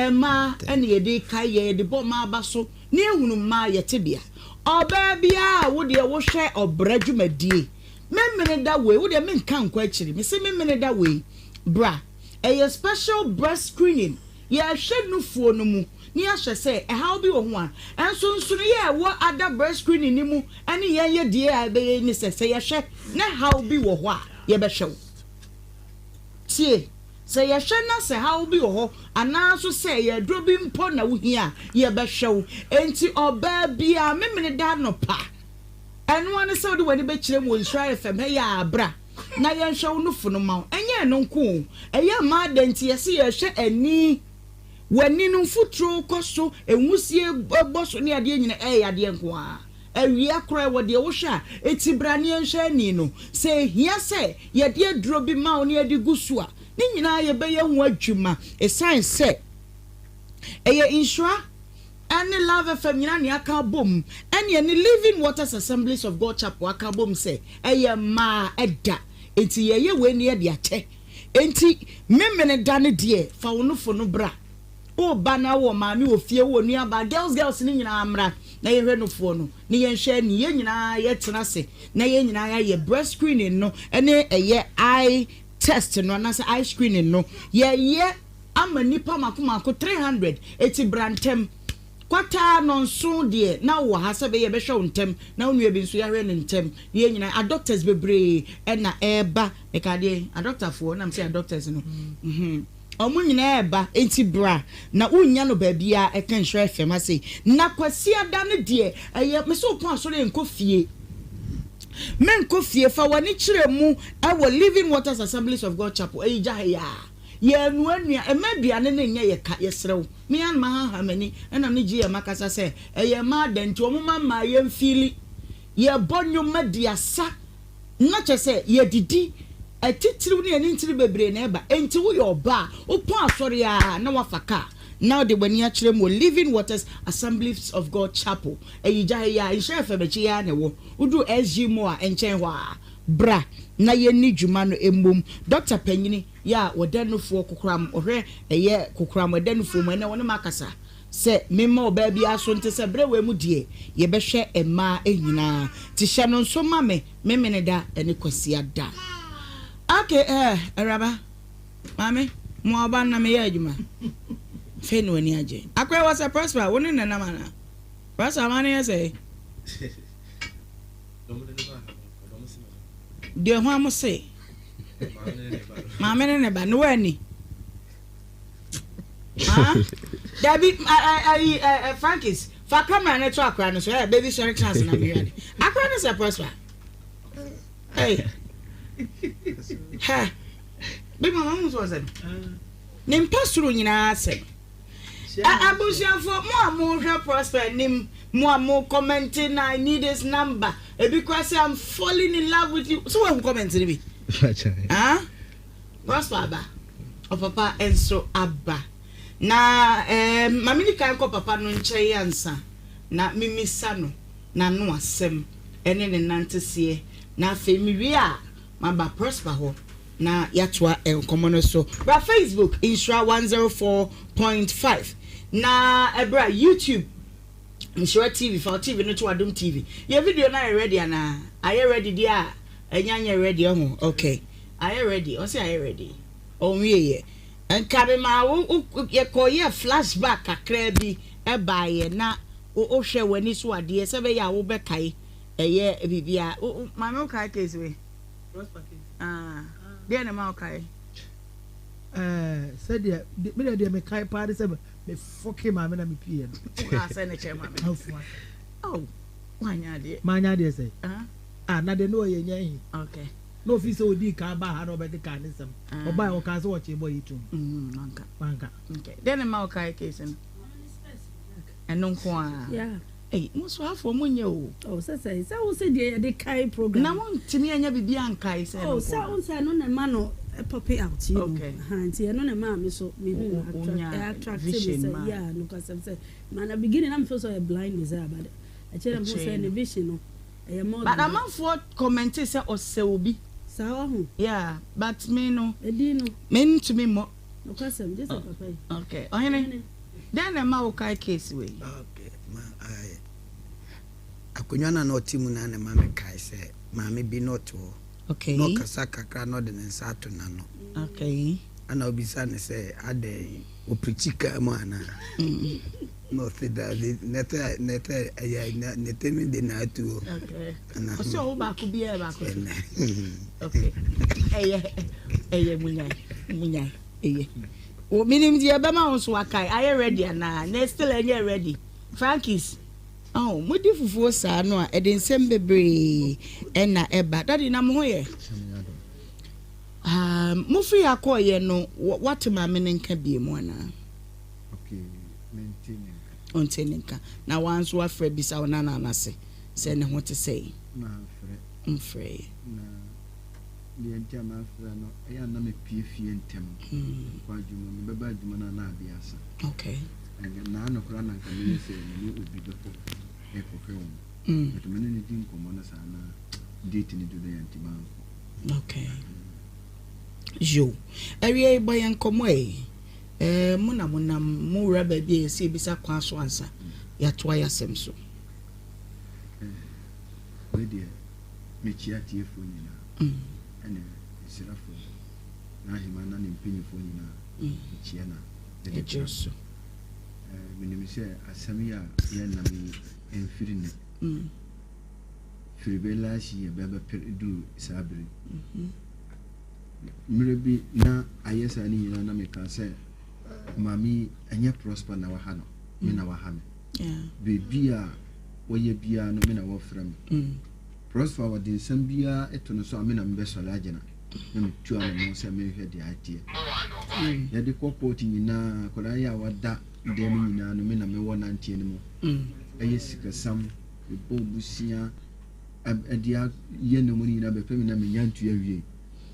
mmaa na yɛde kae yɛn, yɛde bɔ mmaa aba so na yɛhunu mmaa yɛ tebea. Ɔbaa biara a wo deɛ wohwɛ ɔbra dwumadie, Memeneda wei, wo deɛ menka nkɔ akyiri, mese Memeneda wei, bra. Ɛyɛ special breast screening, yɛrehwɛ nufoɔ no mu na yɛahwɛ sɛ ɛhaw bi wɔ ho a. Nsonsonoeɛ a ɛwɔ other breast screening no mu ne yɛn yɛ deɛ a ɛbɛyɛ yi ne sɛ, sɛ yɛhwɛ na haw bi wɔ hɔ a, yɛbɛhwɛ wo. Tie, sɛ yɛhwɛ na sɛ haw bi wɔ hɔ anaa nso sɛ ɛyɛ aduro bi mpo na wohia a, yɛbɛhwɛ wo. Enti ɔbaa biara, Memeneda anɔpa, ɛno ara ne sɛ wode w'ani bɛkyerɛ mu wɔ Nhyira FM ha yi a, bra na yɛnhwɛ wo nufo no ma wo. Ɛnyɛ ɛno nko o, ɛyɛ mmaa dɛn nti yɛse yɛhwɛ ani, w'ani no mfuturo kɔ so, nwusie bɔ so ne adeɛ nyina ɛyɛ yadeɛ nko ara. Awia koraa ɛwɔ deɛ wohwɛ a, eti bra ne yɛnhwɛ ani no. Sɛ ɛhia sɛ yɛde aduro bi ma wo ne yɛde gu so a, ne nyinaa yɛbɛyɛ ho adwuma. Ɛsiane sɛ ɛyɛ nhyira ne Love FM nyinaa na yɛaka abom, ɛne ɛne Living Waters Assemblies of God Chapel aka abom sɛ ɛyɛ mmaa da, enti yɛyɛ wei na yɛde akyɛ. Enti Memeneda no deɛ, fa wo nofo no bra. Woreba na wowɔ maame wɔ fie, wowɔ nuabaa, girls girls no nyinaa mmra na yɛhwɛ nofoɔ no, na yɛnhwɛ ani. Yɛn nyinaa yɛtena ase na yɛn nyinaa yɛayɛ breast screening no ne ɛyɛ eye test no anaasɛ eye screening no. Yɛyɛ ama nnipa mako mako 300, eti bra ntɛm. Kwataa nnɔnson deɛ na wowɔ ha sɛ ɛbɛyɛ yɛbɛhwɛ wo ntɛm na wo nua bi nso yɛahwɛ no ntɛm. Na yɛn nyinaa, adoctors bebree na ɛreba. Meka deɛn? Adoctorfoɔ, na mese adoctors no. Mhm. Wɔn nyinaa reba, enti bra na wonnya no baabiara ɛka Nhyira FM ha sei. Na Kwasiada no deɛ, ɛyɛ, mese wopɔn asɔre a nkɔ fie. Menkɔ fie, fa w'ani kyerɛ mu wɔ Living Waters Assemblies of God Chapel, ɛyi gya ha yi ara. Yɛrenoa nnuan, mma aduane no nyɛ yɛ ka, yɛsrɛ wo. Me ara na mahaha m'ani na me GM akasa sɛ ɛyɛ mmaa dɛ nti wɔn mma mmaa yɛn fiili. Yɛbɔ nnwom ma di asa na kyerɛ sɛ yɛdidi. Atitiriw ne anintini bebree na ɛba. Enti woyɛ ɔbaa a, wopɔn asɔre ara na woafa kaa na wode w'ani akyerɛ mu wɔ Living Waters Assemblies of God Chapel, Ayigya ha yi ara, Nhyira FM akyi yi ara na ɛwɔ. Woduru SG Mall a, ɛnkyɛn hɔ ara. Bra na yɛnni dwuma no mmom. Dɔkta panyini yɛ a wɔda nufoɔ kokoram, ɔhwɛ ɛyɛ kokoram ɛda nufoɔ mu, ɛnɛ wɔne me akasa sɛ memma ɔbaa biara so nte sɛ berɛ wei mu deɛ yɛbɛhwɛ mmaa nyinaa nti hyɛ no nso ma me Memeneda ne Kwasiada. Ok eh awuraba, maame, moa ɔba no na meyɛ adwuma. Afei na w'ani agye. Akoya wɔ sɛ Prosper, wo ne no nam anaa? Prosper ama no yɛ sɛɛ? Deɛ hwan mo se? Maame ne ne ba ne w'ani. Ah, dabi ayi Frankis fa camera ne to akora no so ɛ baby sɔre tena ase na mehwɛ ade. Akora no sɛ Prosper. Hey. Ha. Bi mama ho so ɔsɛ no. Ne mpa soro nyinaa sɛ no. Abusuafoɔ mo a mo hwɛ Prosper anim mo a mo kɔmɛnte na I need his number ebi koraa sɛ I'm falling in love with you so wahu kɔmɛnte no bi ah Prosper aba ɔpapa nso aba na ɛɛ eh, maame ni kan kɔ papa no nkyɛn ansa na mimisa no n'ano asɛm ɛne ne nanteseɛ na afei mewie a maba Prosper hɔ. Na yɛatoa nkɔmmɔ no so. Bra Facebook, Nhyira 104.5, na bra YouTube, Nhyira TV, fa wo TV no to Adom TV. Yɛ video no ayɛ ready anaa? Ayɛ ready deɛ a, ɛnya nyɛ ready ɛho. Okay. Ayɛ ready. Ɔse ayɛ ready. Ɔnwieɛ. Nka me maa wo wo yɛkɔyɛɛ flashback kakraa bi baeɛ na wo wohwɛ w'ani so adeɛ sɛ ɛbɛyɛ a wobɛkae ɛyɛ biribiara. Wo wo maame wokae case wei? Prosper case. Ah, deɛ na ɛma wokae? Ɛɛ sɛdeɛ me deɛ deɛ mekae paa de sɛ me fɔke maame na mepiiɛ no. Wokaa sɛ ne kyerɛ maame. Amfua sɛ. Oh, woanyɛ adeɛ. Manyɛ adeɛ sɛ? Ah. Ah, na deɛ ne ɔyɛ nyɛ ahi. Okay. Na ofii sɛ odii kan baa ha na ɔbɛkekaa ne nsɛm. Ɔbae ɔkaa sɛ ɔkyee bɔ yi tom. Wanka. Wanka. Okay. Dɛn na ɛma wokae case no? Ɛno nko ara. Yeah. Ei, mo soafoɔ mo nyɛ o. Oh, sɛ sɛ sɛ wo sɛ deɛ yɛde kae program. Na mo ntumi anya biribi ankae sɛ ɛno Oh, nko sɛ ara. wo sɛ ɛno na ɛma no pop out, you know. Okay. Aha, nti ɛno na ɛmaa me so me hu Wo attract, wonya attract me vision sɛ ma. yeah, nokwasɛm sɛ ma na beginning na me feel sɛ ɔyɛ blind desire but akyire na me hu Akyire sɛ no. ne vision no. Ɛyɛ more But than that. amanfoɔ commente sɛ ɔsɛ obi. Saa wahu. Yeah but me no. Edin no. Me ntumi mmɔ. Nokwasɛm gye sɛ papa yi. Okay ɔhene dɛn na ɛma wo kae case wei? Okay ma I akonnwa no a na ɔte mu no ara na ɛma me kae sɛ maame bi na ɔte hɔ. Okay. Na ɔkasa kakra na ɔde ne nsa ato n'ano. Okay. Ɛna ɔbisa no sɛ adɛn ɔpirikyi kaa mu anaa? Na ɔse daabi nɛtɛ nɛtɛ ɛyɛ nɛtɛ mi de na atu o. Okay. Ɔsɛ ɔwo baako biara baako so. Okay. Ɛyɛ ɛyɛ munyan munyan ɛyɛ. Wo minim deɛ ɛbɛma wo nso wakae ayɛ ready anaa na still ɛnyɛ ready. Frankis. Oh, modi fufuo saa no a ɛde nsɛm bebree ɛna ɛba. Daddy na mo ho yɛ? Ah, mofiri ha kɔɔyɛ no, wate maame no nka bie mu anaa? Okay, mente ne nka. Ɔnte ne nka. Na waa nso wafrɛ bisa wo nana no ase sɛ ne ho te sɛn? Mamfrɛ. Mfrɛeɛ. Na deɛ nti a mamfrɛ no, ɛyɛ a na mepue fie ntɛm kɔ adwuma. Mebɛba adwuma no a na adeɛ asa. Okay. Ɛnka naano koraa na anka meyɛ sɛ me ne obi bɛkɔ rekɔhwɛ wɔn. But me ne no di nkɔmmɔ no saa na date no du no yɛnti mankɔ. Okay. Yo. Awiei bɔ yɛn nkɔmmɔ ɛ. Eh, mo na monam, mo wura baabi a yɛsɛ yɛbisa kwan so ansa yɛatoa yɛn asɛm so. Eh, wei deɛ mekyia atiefoɔ nyinaa ɛne nsirafoɔ, n'ahemmaa na ne mpanyinfoɔ nyinaa mekyia na mede Ɛgye so. Eh, menim sɛ asɛm yi a yɛnam yi ɛmfiri nnɛ. Firi bɛ last year bɛ bɛpere duru saa bere yi. Mmerɛ bi na ayɛ saa ne nyinaa na meka sɛ maame yi ɛnyɛ Prosper na waha no, me na waha me. Biribi a wɔyɛ biara no me na wɔfrɛ me. Prosper wɔde nsɛm biara to no so a me na mebɛsɔre agyina na metu anamɔ sɛ mehwɛ deɛ ateɛ. Yɛde kɔ court nyinaa akwadaa yi a wada dan mu nyinaa no me na mewɔ nanteɛ no mu. Ɛyɛ sikasam, mebɔ bosea ɛde ayɛ nneɛma no nyinaa bɛpɛ me na menya ntua wie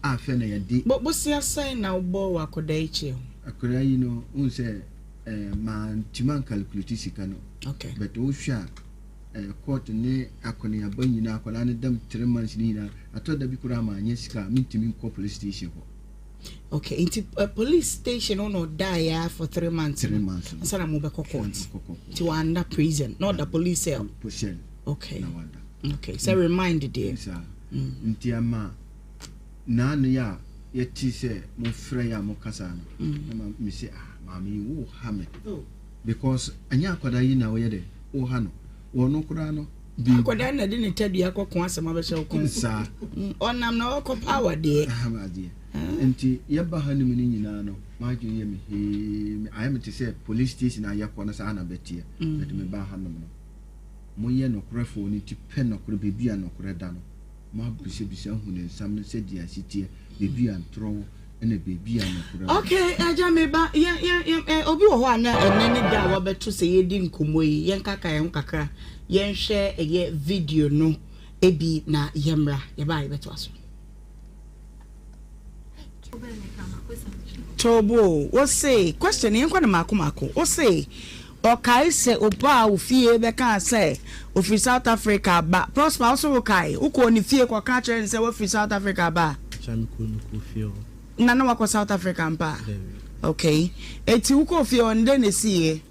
a afei na yɛde. Bo bosea sɛn na wobɔ wɔ akwadaa yi kyɛ ho? Akwadaa yi no wohu sɛ eh, mantumi ancalculate sika no. Okay. But wohwɛ a eh, court ne akɔneaba nyinaa akwadaa no dam 3 months no nyinaa atɔ da bi koraa maanyɛ sika a mentumi nkɔ police station hɔ. Okay, nti police station hɔ na ɔdaeɛ ara for 3 months 3 months no. Ansa na mobɛkɔ court. Kɔ court. Nti wanda prison na ɔda police cell. Cell. Okay. Na wada. Okay, sɛ remind deɛ. Saa. Nti ama naano yi a yɛte sɛ mofrɛ yɛ a mokasa no na ma mese ah maame yi wo ha me because ɛnyɛ akwadaa yi na wɔyɛ dɛ wo ha no wɔno koraa no bi Akwadaa na de ne tadua kɔko asɛm abɛhyɛ wo kɔn. Saa. Ɔnam na ɔkɔ power deɛ. Adeɛ nti yɛba ha nom no nyinaa no m'adwene yɛ me hee ayɛ me te sɛ police station a yɛkɔ no saa na bɛteɛ but meba ha nom no moyɛ nokorɛfoɔ no nti pɛ nokorɛ baabi a nokorɛ da no moabisabisa ahu ne nsam no sɛdeɛ asi teɛ baabi a ntorɔ wɔ ɛna baabi a nokorɛ wɔ. Okay, agya me ba, yɛn yɛn yɛn ɛ obi wɔ hɔ a na ɛnɛ ne da a wabɛto sɛ yɛdi nkɔmmɔ yi, yɛnkaka yɛn ho kakra, yɛnhwɛ ɛyɛ video no ebi na yɛmmra, yɛba a yɛbɛtoa so. Tobo, wo se, question yɛnkɔ no maako maako, wo se ɔkae sɛ ɔbaa wo fie bɛkaa sɛ ofiri South Africa ba, Prosper wo so wokae, wokɔɔ ne fie kɔka kyerɛ no sɛ woafiri South Africa ba? Kyɛ mekɔɔ fie hɔ. Na na wakɔ South Africa mpa? Dabi. Okay, eti wokɔɔ fie hɔ no dɛn na esiiɛ?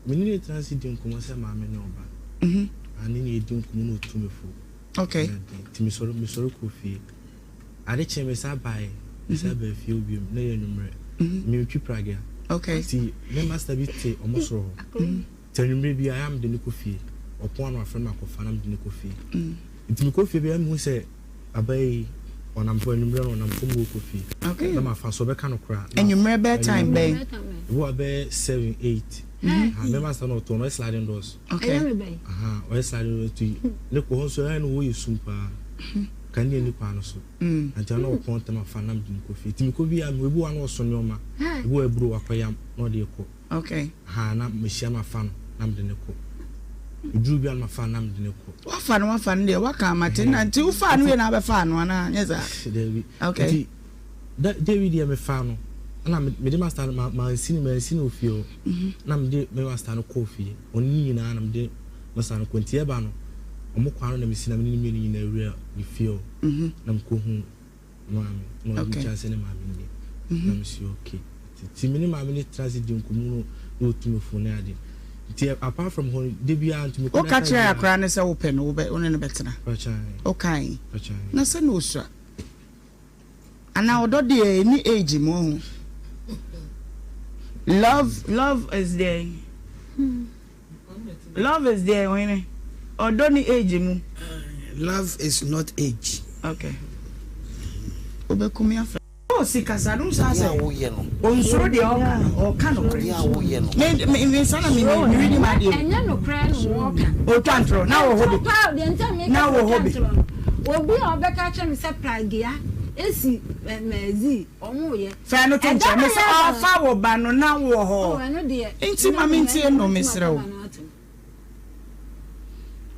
Me ne no tena ase di nkɔmmɔ sɛ maame ne ɔba. Ane ne yɛdi nkɔmmɔ na ɔtu me fo. Nti mesɔre kɔɔ fie. Ade kyee me san baeɛ. Mesan baa fie hɔ bio, na ɛyɛ anwummerɛ. Meretwi pragea. Nti me master bi te wɔn soro hɔ. Nti anwummerɛ biara, ɛyɛ a mede no kɔ fie. Ɔpɔn a na wafrɛ me akɔfa na mede no kɔ fie. Nti mekɔ fie biara, mehu sɛ abaa yi, ɔnam fam, anwummerɛ no ɔnam fam na ɔrekɔ fie. Na mafa so, ɔbɛka no koraa. Anwummerɛ bɛyɛ time bɛn? Ebi wɔ hɔ a bɛyɛ 7, 8. Me master no ɔtɔn, ɔyɛ sliding doors. Ɔyɛ sliding doors nti ne kɔ hɔ nso ɛyɛ na hɔ yɛ sum paa. Kanea nni kwan no so. Nti ana ɔpɔn ntɛm afa na mede no kɔ fie. Nti mekɔ bi a, ebi wɔ hɔ a na ɔso nneɛma. Ebi wɔ hɔ a aburo wakɔyam na ɔde rekɔ. Ahaa na mehyia no mafa no na mede no kɔ. Eduru bi a na mafa no na mede no kɔ. Wafa no wafa no deɛ waka ama te na nti wofaa no wie na abɛfaa no anaa nyɛ saa? Dabi. Nti da da bi deɛ mefaa no ɛna mede master no mansi no mansi no wɔ fie hɔ. Na mede me master no kɔɔ fie. Ɔne ne nyinaa na mede master no kɔ. Nti ɛba no ɔmo kwan no na mesi na mene ne mmienu nyinaa wura ne fie hɔ. Na mekɔhu maame na ɔde me kyerɛ sɛ ne maame nie. Na mesi okay. Nti me ne maame no tena ase di nkɔmmɔ no na ɔtu me fo ne ade. Nti apart from hɔ no da biara nti mekɔ Woka kyerɛɛ akwadaa no sɛ wopɛ no wobɛ wo ne no bɛtena? Wokae? Na sɛ na ɔsua? Anaa ɔdɔ deɛ ɛni age mu ɔho. Love love is there. Love is there ɔhene. Ɔdɔ ni age mu. Love is not age. Okay. Wobɛkumi afa. Oh si kasa no sa sɛ onsuro deɛ ɔka no ɔka nokorɛ me me me nsa na me me me redi ma adeɛ ɛnyɛ nokorɛ na wɔka otwa ntorɔ na wɔ hɔ bi na wɔ hɔ bi obi a ɔbɛka kyerɛ me sɛ pragea esi mɛzi ɔmo yɛ fɛn no to nkyɛn me sɛ ɔfa wɔ ba no na wɔ hɔ oh, nti ma me ntie no mesrɛ wo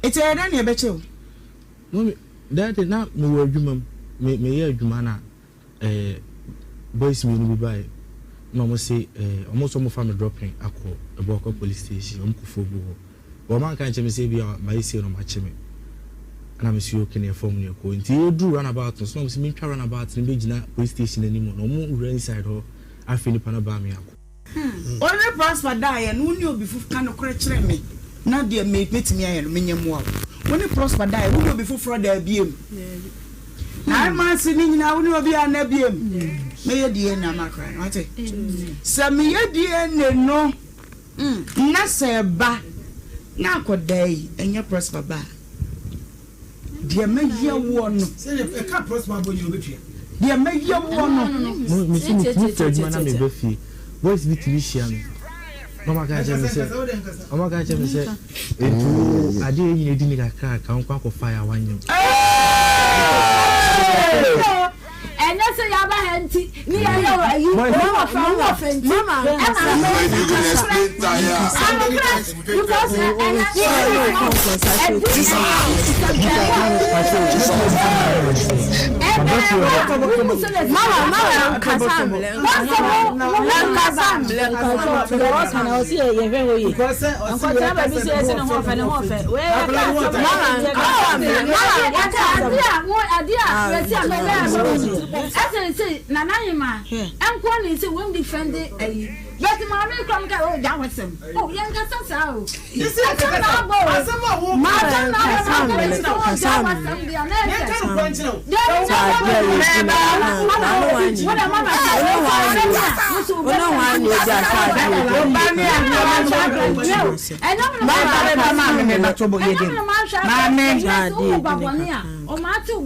eti ɛyɛ dɛ na ɛbɛkyɛ o. Mummy, daddy na mewɔ adwuma mu, me meyɛ adwuma na eh, boys mmienu bi baeɛ na wɔn se eh, wɔn nso wɔn fa me dropping akɔ Abuakwa police station, wɔn kɔ Fobu hɔ. Wɔn anka nkyɛn me sɛ ebi a mayɛ sei na wɔn akye me. Ɛna me si okay na yɛfam na yɛkɔ. Nti yɛduru runabout no so na wɔn se mentwa runabout no bɛgyina police station anim hɔ na wɔn wura inside hɔ afei nipa no baa me akɔ. Wo ne Prosper daeɛ no, wo ne obi foforɔ, ka nokorɛ kyerɛ me na deɛ me mɛtumi ayɛ no menyɛ mmoa wo. Wo ne Prosper daeɛ, wo ne obi foforɔ daa biem? Nine months ne nyinaa wo ne obi anna biem? Mɛyɛ DNA ama akora no, wate? Sɛ meyɛ DNA no na sɛ ɛba na akɔdaa yi ɛnyɛ Prosper ba a, Deɛ mɛyɛ woɔ no. Sɛdeɛ ɛka prosper abɔ nyina ɔbɛtua. Deɛ mɛyɛ woɔ no. Mo me se me tumi firi adwuma na me ba fie boys bi tumi hyia me na ɔmo aka akyerɛ me sɛ ɔmo aka akyerɛ me sɛ etu adeɛ yɛ nyina edi ne kakra kakra nkɔ akɔ fa yɛ a wanyɛ mu. Ɛnyɛ sɛ yɛaba ha nti ne yɛyɛ wɔ ayi wɔn wɔ fɛ wɔn wɔ fɛ nti ɛna anokorɛ because ɛnɛ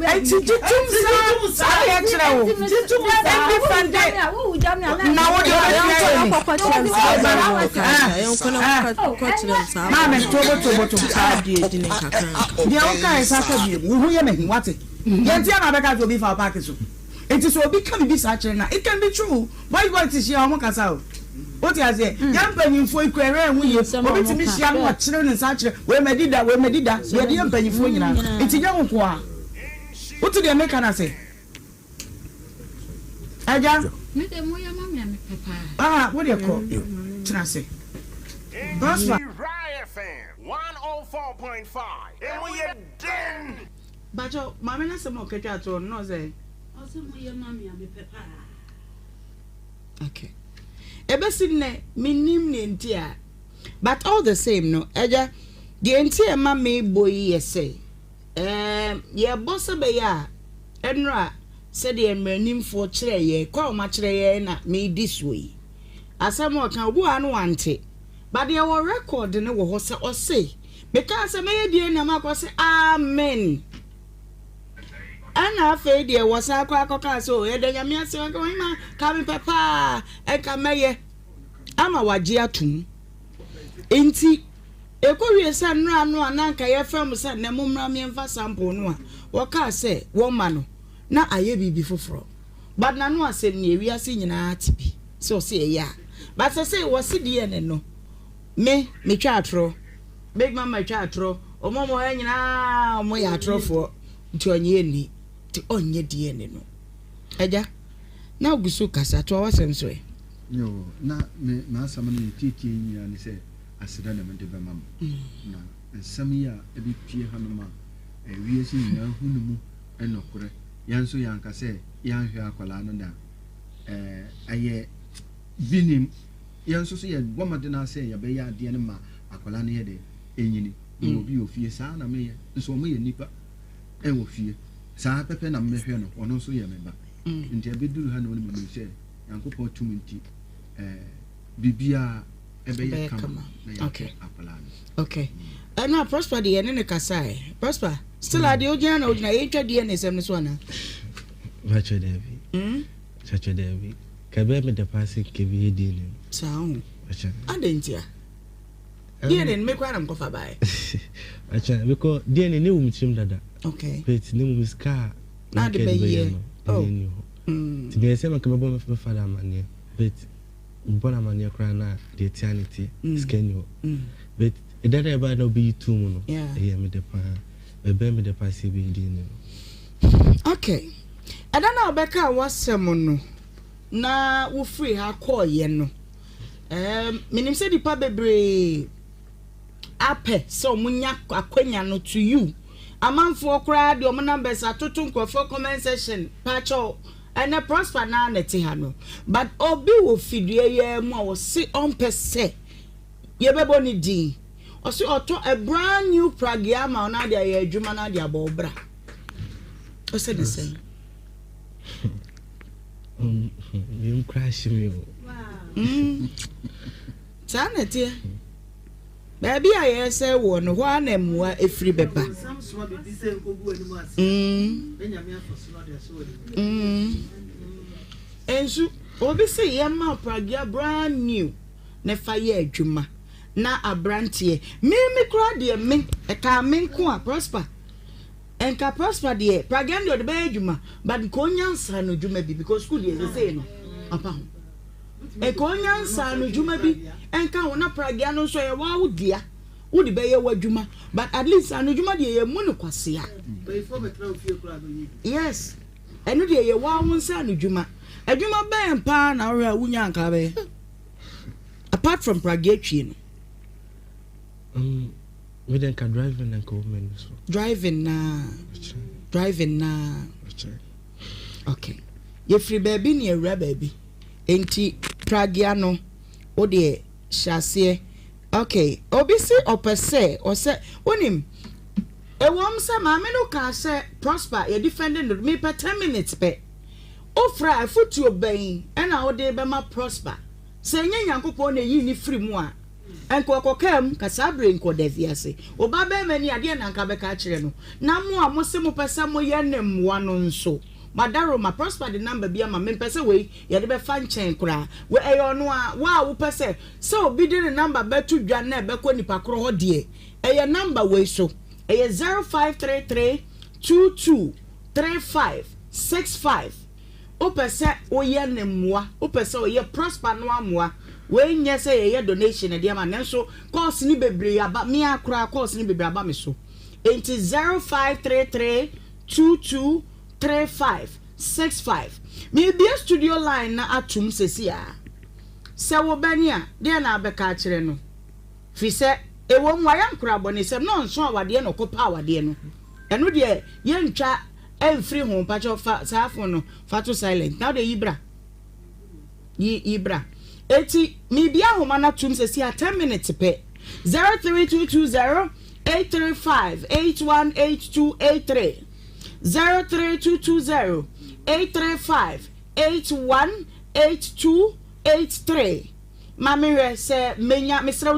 Enti gye tom saa na yɛkyerɛ wo. Ebi fa de na wo de ɔbɛtua yɛ ni. Maame tobo tobo to. Deɛ woka yɛ saa ka bio wo ho yɛ mahi wate. Yɛn ti ana abɛka sɛ obi fa paaki so. Enti sɛ obi ka biribi saa kyerɛ na it can be true. Boys boys ti hyia wɔn kasa o. Wote aseɛ? Yɛn mpanyinfoɔ yi kura ɛhwɛ ɛho yie. Obi tumi hyia no ɔkyerɛ ne nsa akyerɛ wei madi da wei madi da. Yɛde yɛ mpanyinfoɔ nyinaa. Nti nyɛ wo nko ara. Wote deɛ meka no ase? Agya. Me de mo yɛ ma me a mepɛ paa. Ah, wo deɛ kɔ tena ase. Prosper. Bakyɛ maame no asɛm a ɔka twa toɔ no na ɔsɛ. Ɔsɛ mo yɛ ma me a mepɛ paa. Okay. Ebesi nnɛ mennim nea nti a but all the same no agya deɛ nti a ɛma mebɔ yi yɛ sɛ ɛɛm yɛbɔ sɛ bɛyɛ a ɛnora. Sɛdeɛ mmaranimfoɔ kyerɛɛ yɛn, kwan a wɔakyerɛ yɛn na meredi soɔ yi. Asɛm a ɔka, obi wɔ ha no wante, but deɛ wɔ record no wɔ hɔ sɛ ɔse, mekaa sɛ mɛyɛ DNA ma akɔ, ɔse amen. Ɛna afei deɛ wɔsan kɔ akɔkaa sɛ o yɛda Nyame ase, ɔnka ɔhema ka mepɛ paa, ɛnka mɛyɛ ama wagye atom. Nti ɛkɔwie sɛ nnora no a na anka yɛfrɛ mo sɛ nnɛ mommra meɛmfa sample no a wɔkaa sɛ wɔmma no na ayɛ biribi foforɔ but n'ano asɛm nie wiase nyinaa te bi sɛ ɔse ɛyɛ a but sɛsei wɔse DNA no me metwa atorɔ big mama twa atorɔ ɔmo ɔmo ha nyinaa ɔmo yɛ atorɔfoɔ nti ɔnyɛ nni nti ɔnyɛ DNA no agya na ogu so kasa toa w'asɛm so ɛ. Yoo, na me m'asɛm no ne tietie nyinaa ne sɛ aseda na mede bɛma mo. Na nsɛm yi a ɛbɛpue hanom a wiase nyinaa hu no mu nokorɛ. Yɛn nso yɛanka sɛ yɛanhwɛ akwadaa no na ɛyɛ bi nim. Yɛn nso so yɛbɔ mmɔden ara sɛ yɛbɛyɛ adeɛ no ma akwadaa no yɛ dɛ ɛnyini. Mewɔ bi wɔ fie, saa na meyɛ. Nso wɔn yɛ nnipa wɔ fie. Saa pɛpɛ na mehwɛ no, ɔno nso yɛ me ba. Nti ɛbɛduru ha na ɔno menim sɛ Nyankopɔn tumi nti biribiara ɛbɛyɛ kama na yɛahwɛ akwadaa no. Okay. Ɛno a Prosper deɛ yɛne ne kasaɛ. Prosper, still a deɛ ogyina na ogyina yɛntwa DNA sɛm no so anaa? Bàtchɛ daabi. Bàtchɛ daabi. Kɛbɛɛ me dɛ paa sɛ nkɛ bi yɛ DNA no. Saa ho. Bàtchɛ. Adɛn ntia? DNA no me koraa na mekɔfa baeɛ. Bàtchɛ because DNA ne wɔ me tirim dada. Okay. But ne mu sika a na nkɛ de bɛyɛ no ɛnyɛ ni hɔ. Nti meyɛ sɛ nka mɛbɔ me father amaneɛ but mebɔ no amaneɛ koraa na deɛ ɛte a ne teɛ sika nni hɔ but ɛda no a ɛbaeɛ na wobɛyi too mu no ɛyɛɛ me dɛ paa ɛbɛyɛ me dɛ paa sɛ yɛbɛyi DNA no. Okay ɛda no a wobɛkaa w'asɛm no na wofiri ha kɔeɛ no ɛɛm menim sɛ nnipa bebree apɛ sɛ wɔn nya akwanya no to you amanfoɔ koraa de wɔn numbers atoto nkurɔfoɔ comment section pakyɛw ɛnɛ Prosper naa na ɛte ha no but obi wɔ fidua yi ara mu a ɔse ɔmpɛ sɛ yɛbɛbɔ ne din ɔse ɔtɔ a brand new pragea ama wo na ade ayɛ adwuma na ade abɔ wo bra ɔsɛ ne sɛn. Meyam koraa hye me o. Saa na ɛteɛ. Baabi a yɛresɛe woɔ no, hɔ ara na mmoa firi bɛba. Nso obi se yɛmma wo pragea brand new na fa yɛ adwuma na abranteɛ. Me me koraa deɛ me, ɛkaa me nko a, Prosper. Nka Prosper deɛ, pragea no deɛ ɔde bɛyɛ adwuma but nka ɔnya nsaano dwuma bi because school deɛ sesei no, apa ho. Nka ɔnya nsaanodwuma bi nka ho na pragea no nso ɛyɛ waa wo dea wode bɛyɛ w'adwuma but at least nsaanodwuma deɛ yɛmmu no kwasea. Yes, ɛno deɛ yɛ waa wo nsaanodwuma. Adwuma bɛn paa na wohwɛ a wonya nka bɛyɛ apart from pragea twie no? Me deɛ nka driving na nka wɔ m'ani so. Driving naa. Driving naa. Okay. Yɛfiri baabi ne awura baabi. Enti pragea no wo deɛ hyɛ aseɛ ok obi se ɔpɛ sɛ ɔsɛ wonim ɛwom sɛ maame no kaa sɛ Prosper yɛ defend no mepɛ ten minutes pɛ wofrɛ a afutuo bɛn ɛna wode bɛma Prosper sɛ ɛnyɛ Nyankopɔn na ɛyii ne firi mu a nka ɔkɔkaa mu ka saa bere nka ɔda afiase wo ba bɛrima ni adeɛ na nka bɛka akyerɛ no na mo a mo se mopɛ sɛ moyɛ ne mmoa no nso Madaroma, Prosper de number bi ama me, mempɛ sɛ wei yɛde bɛfa nkyɛn koraa. Wei ɛyɛ ɔno ara, wo a wopɛ sɛ sɛ obi de ne number bɛto dwa na ɛbɛkɔ nipa korɔ hɔ deɛ, ɛyɛ number wei so, ɛyɛ 0533 22 35 65. Wopɛ sɛ woyɛ ne mmoa, wopɛ sɛ ɔyɛ Prosper no amoa, wei nyɛ sɛ yɛyɛ donation de ama, nanso calls no bebree aba, me ara koraa calls no bebree aba me so. Enti 0533 22 35 65 Merebue studio line no atom seesei ara. Sɛ wobɛne a, deɛn na wobɛka akyerɛ no? Firi sɛ, ɛwom, wayɛ nkorabɔnesɛm na ɔnso awadeɛ na ɔkɔpɛ awadeɛ no. Ɛno deɛ, yɛntwa mfiri ho. Mpakyɛw, fa saa phone no fa to silent. Na wode yi bra. Yi, yi bra. Enti, merebue ahoma no atom seesei ara, ten minutes pɛ. 03220 835 818283. 03220. 835 81 82 83. Ma menhwɛ sɛ menya, mesrɛ wo.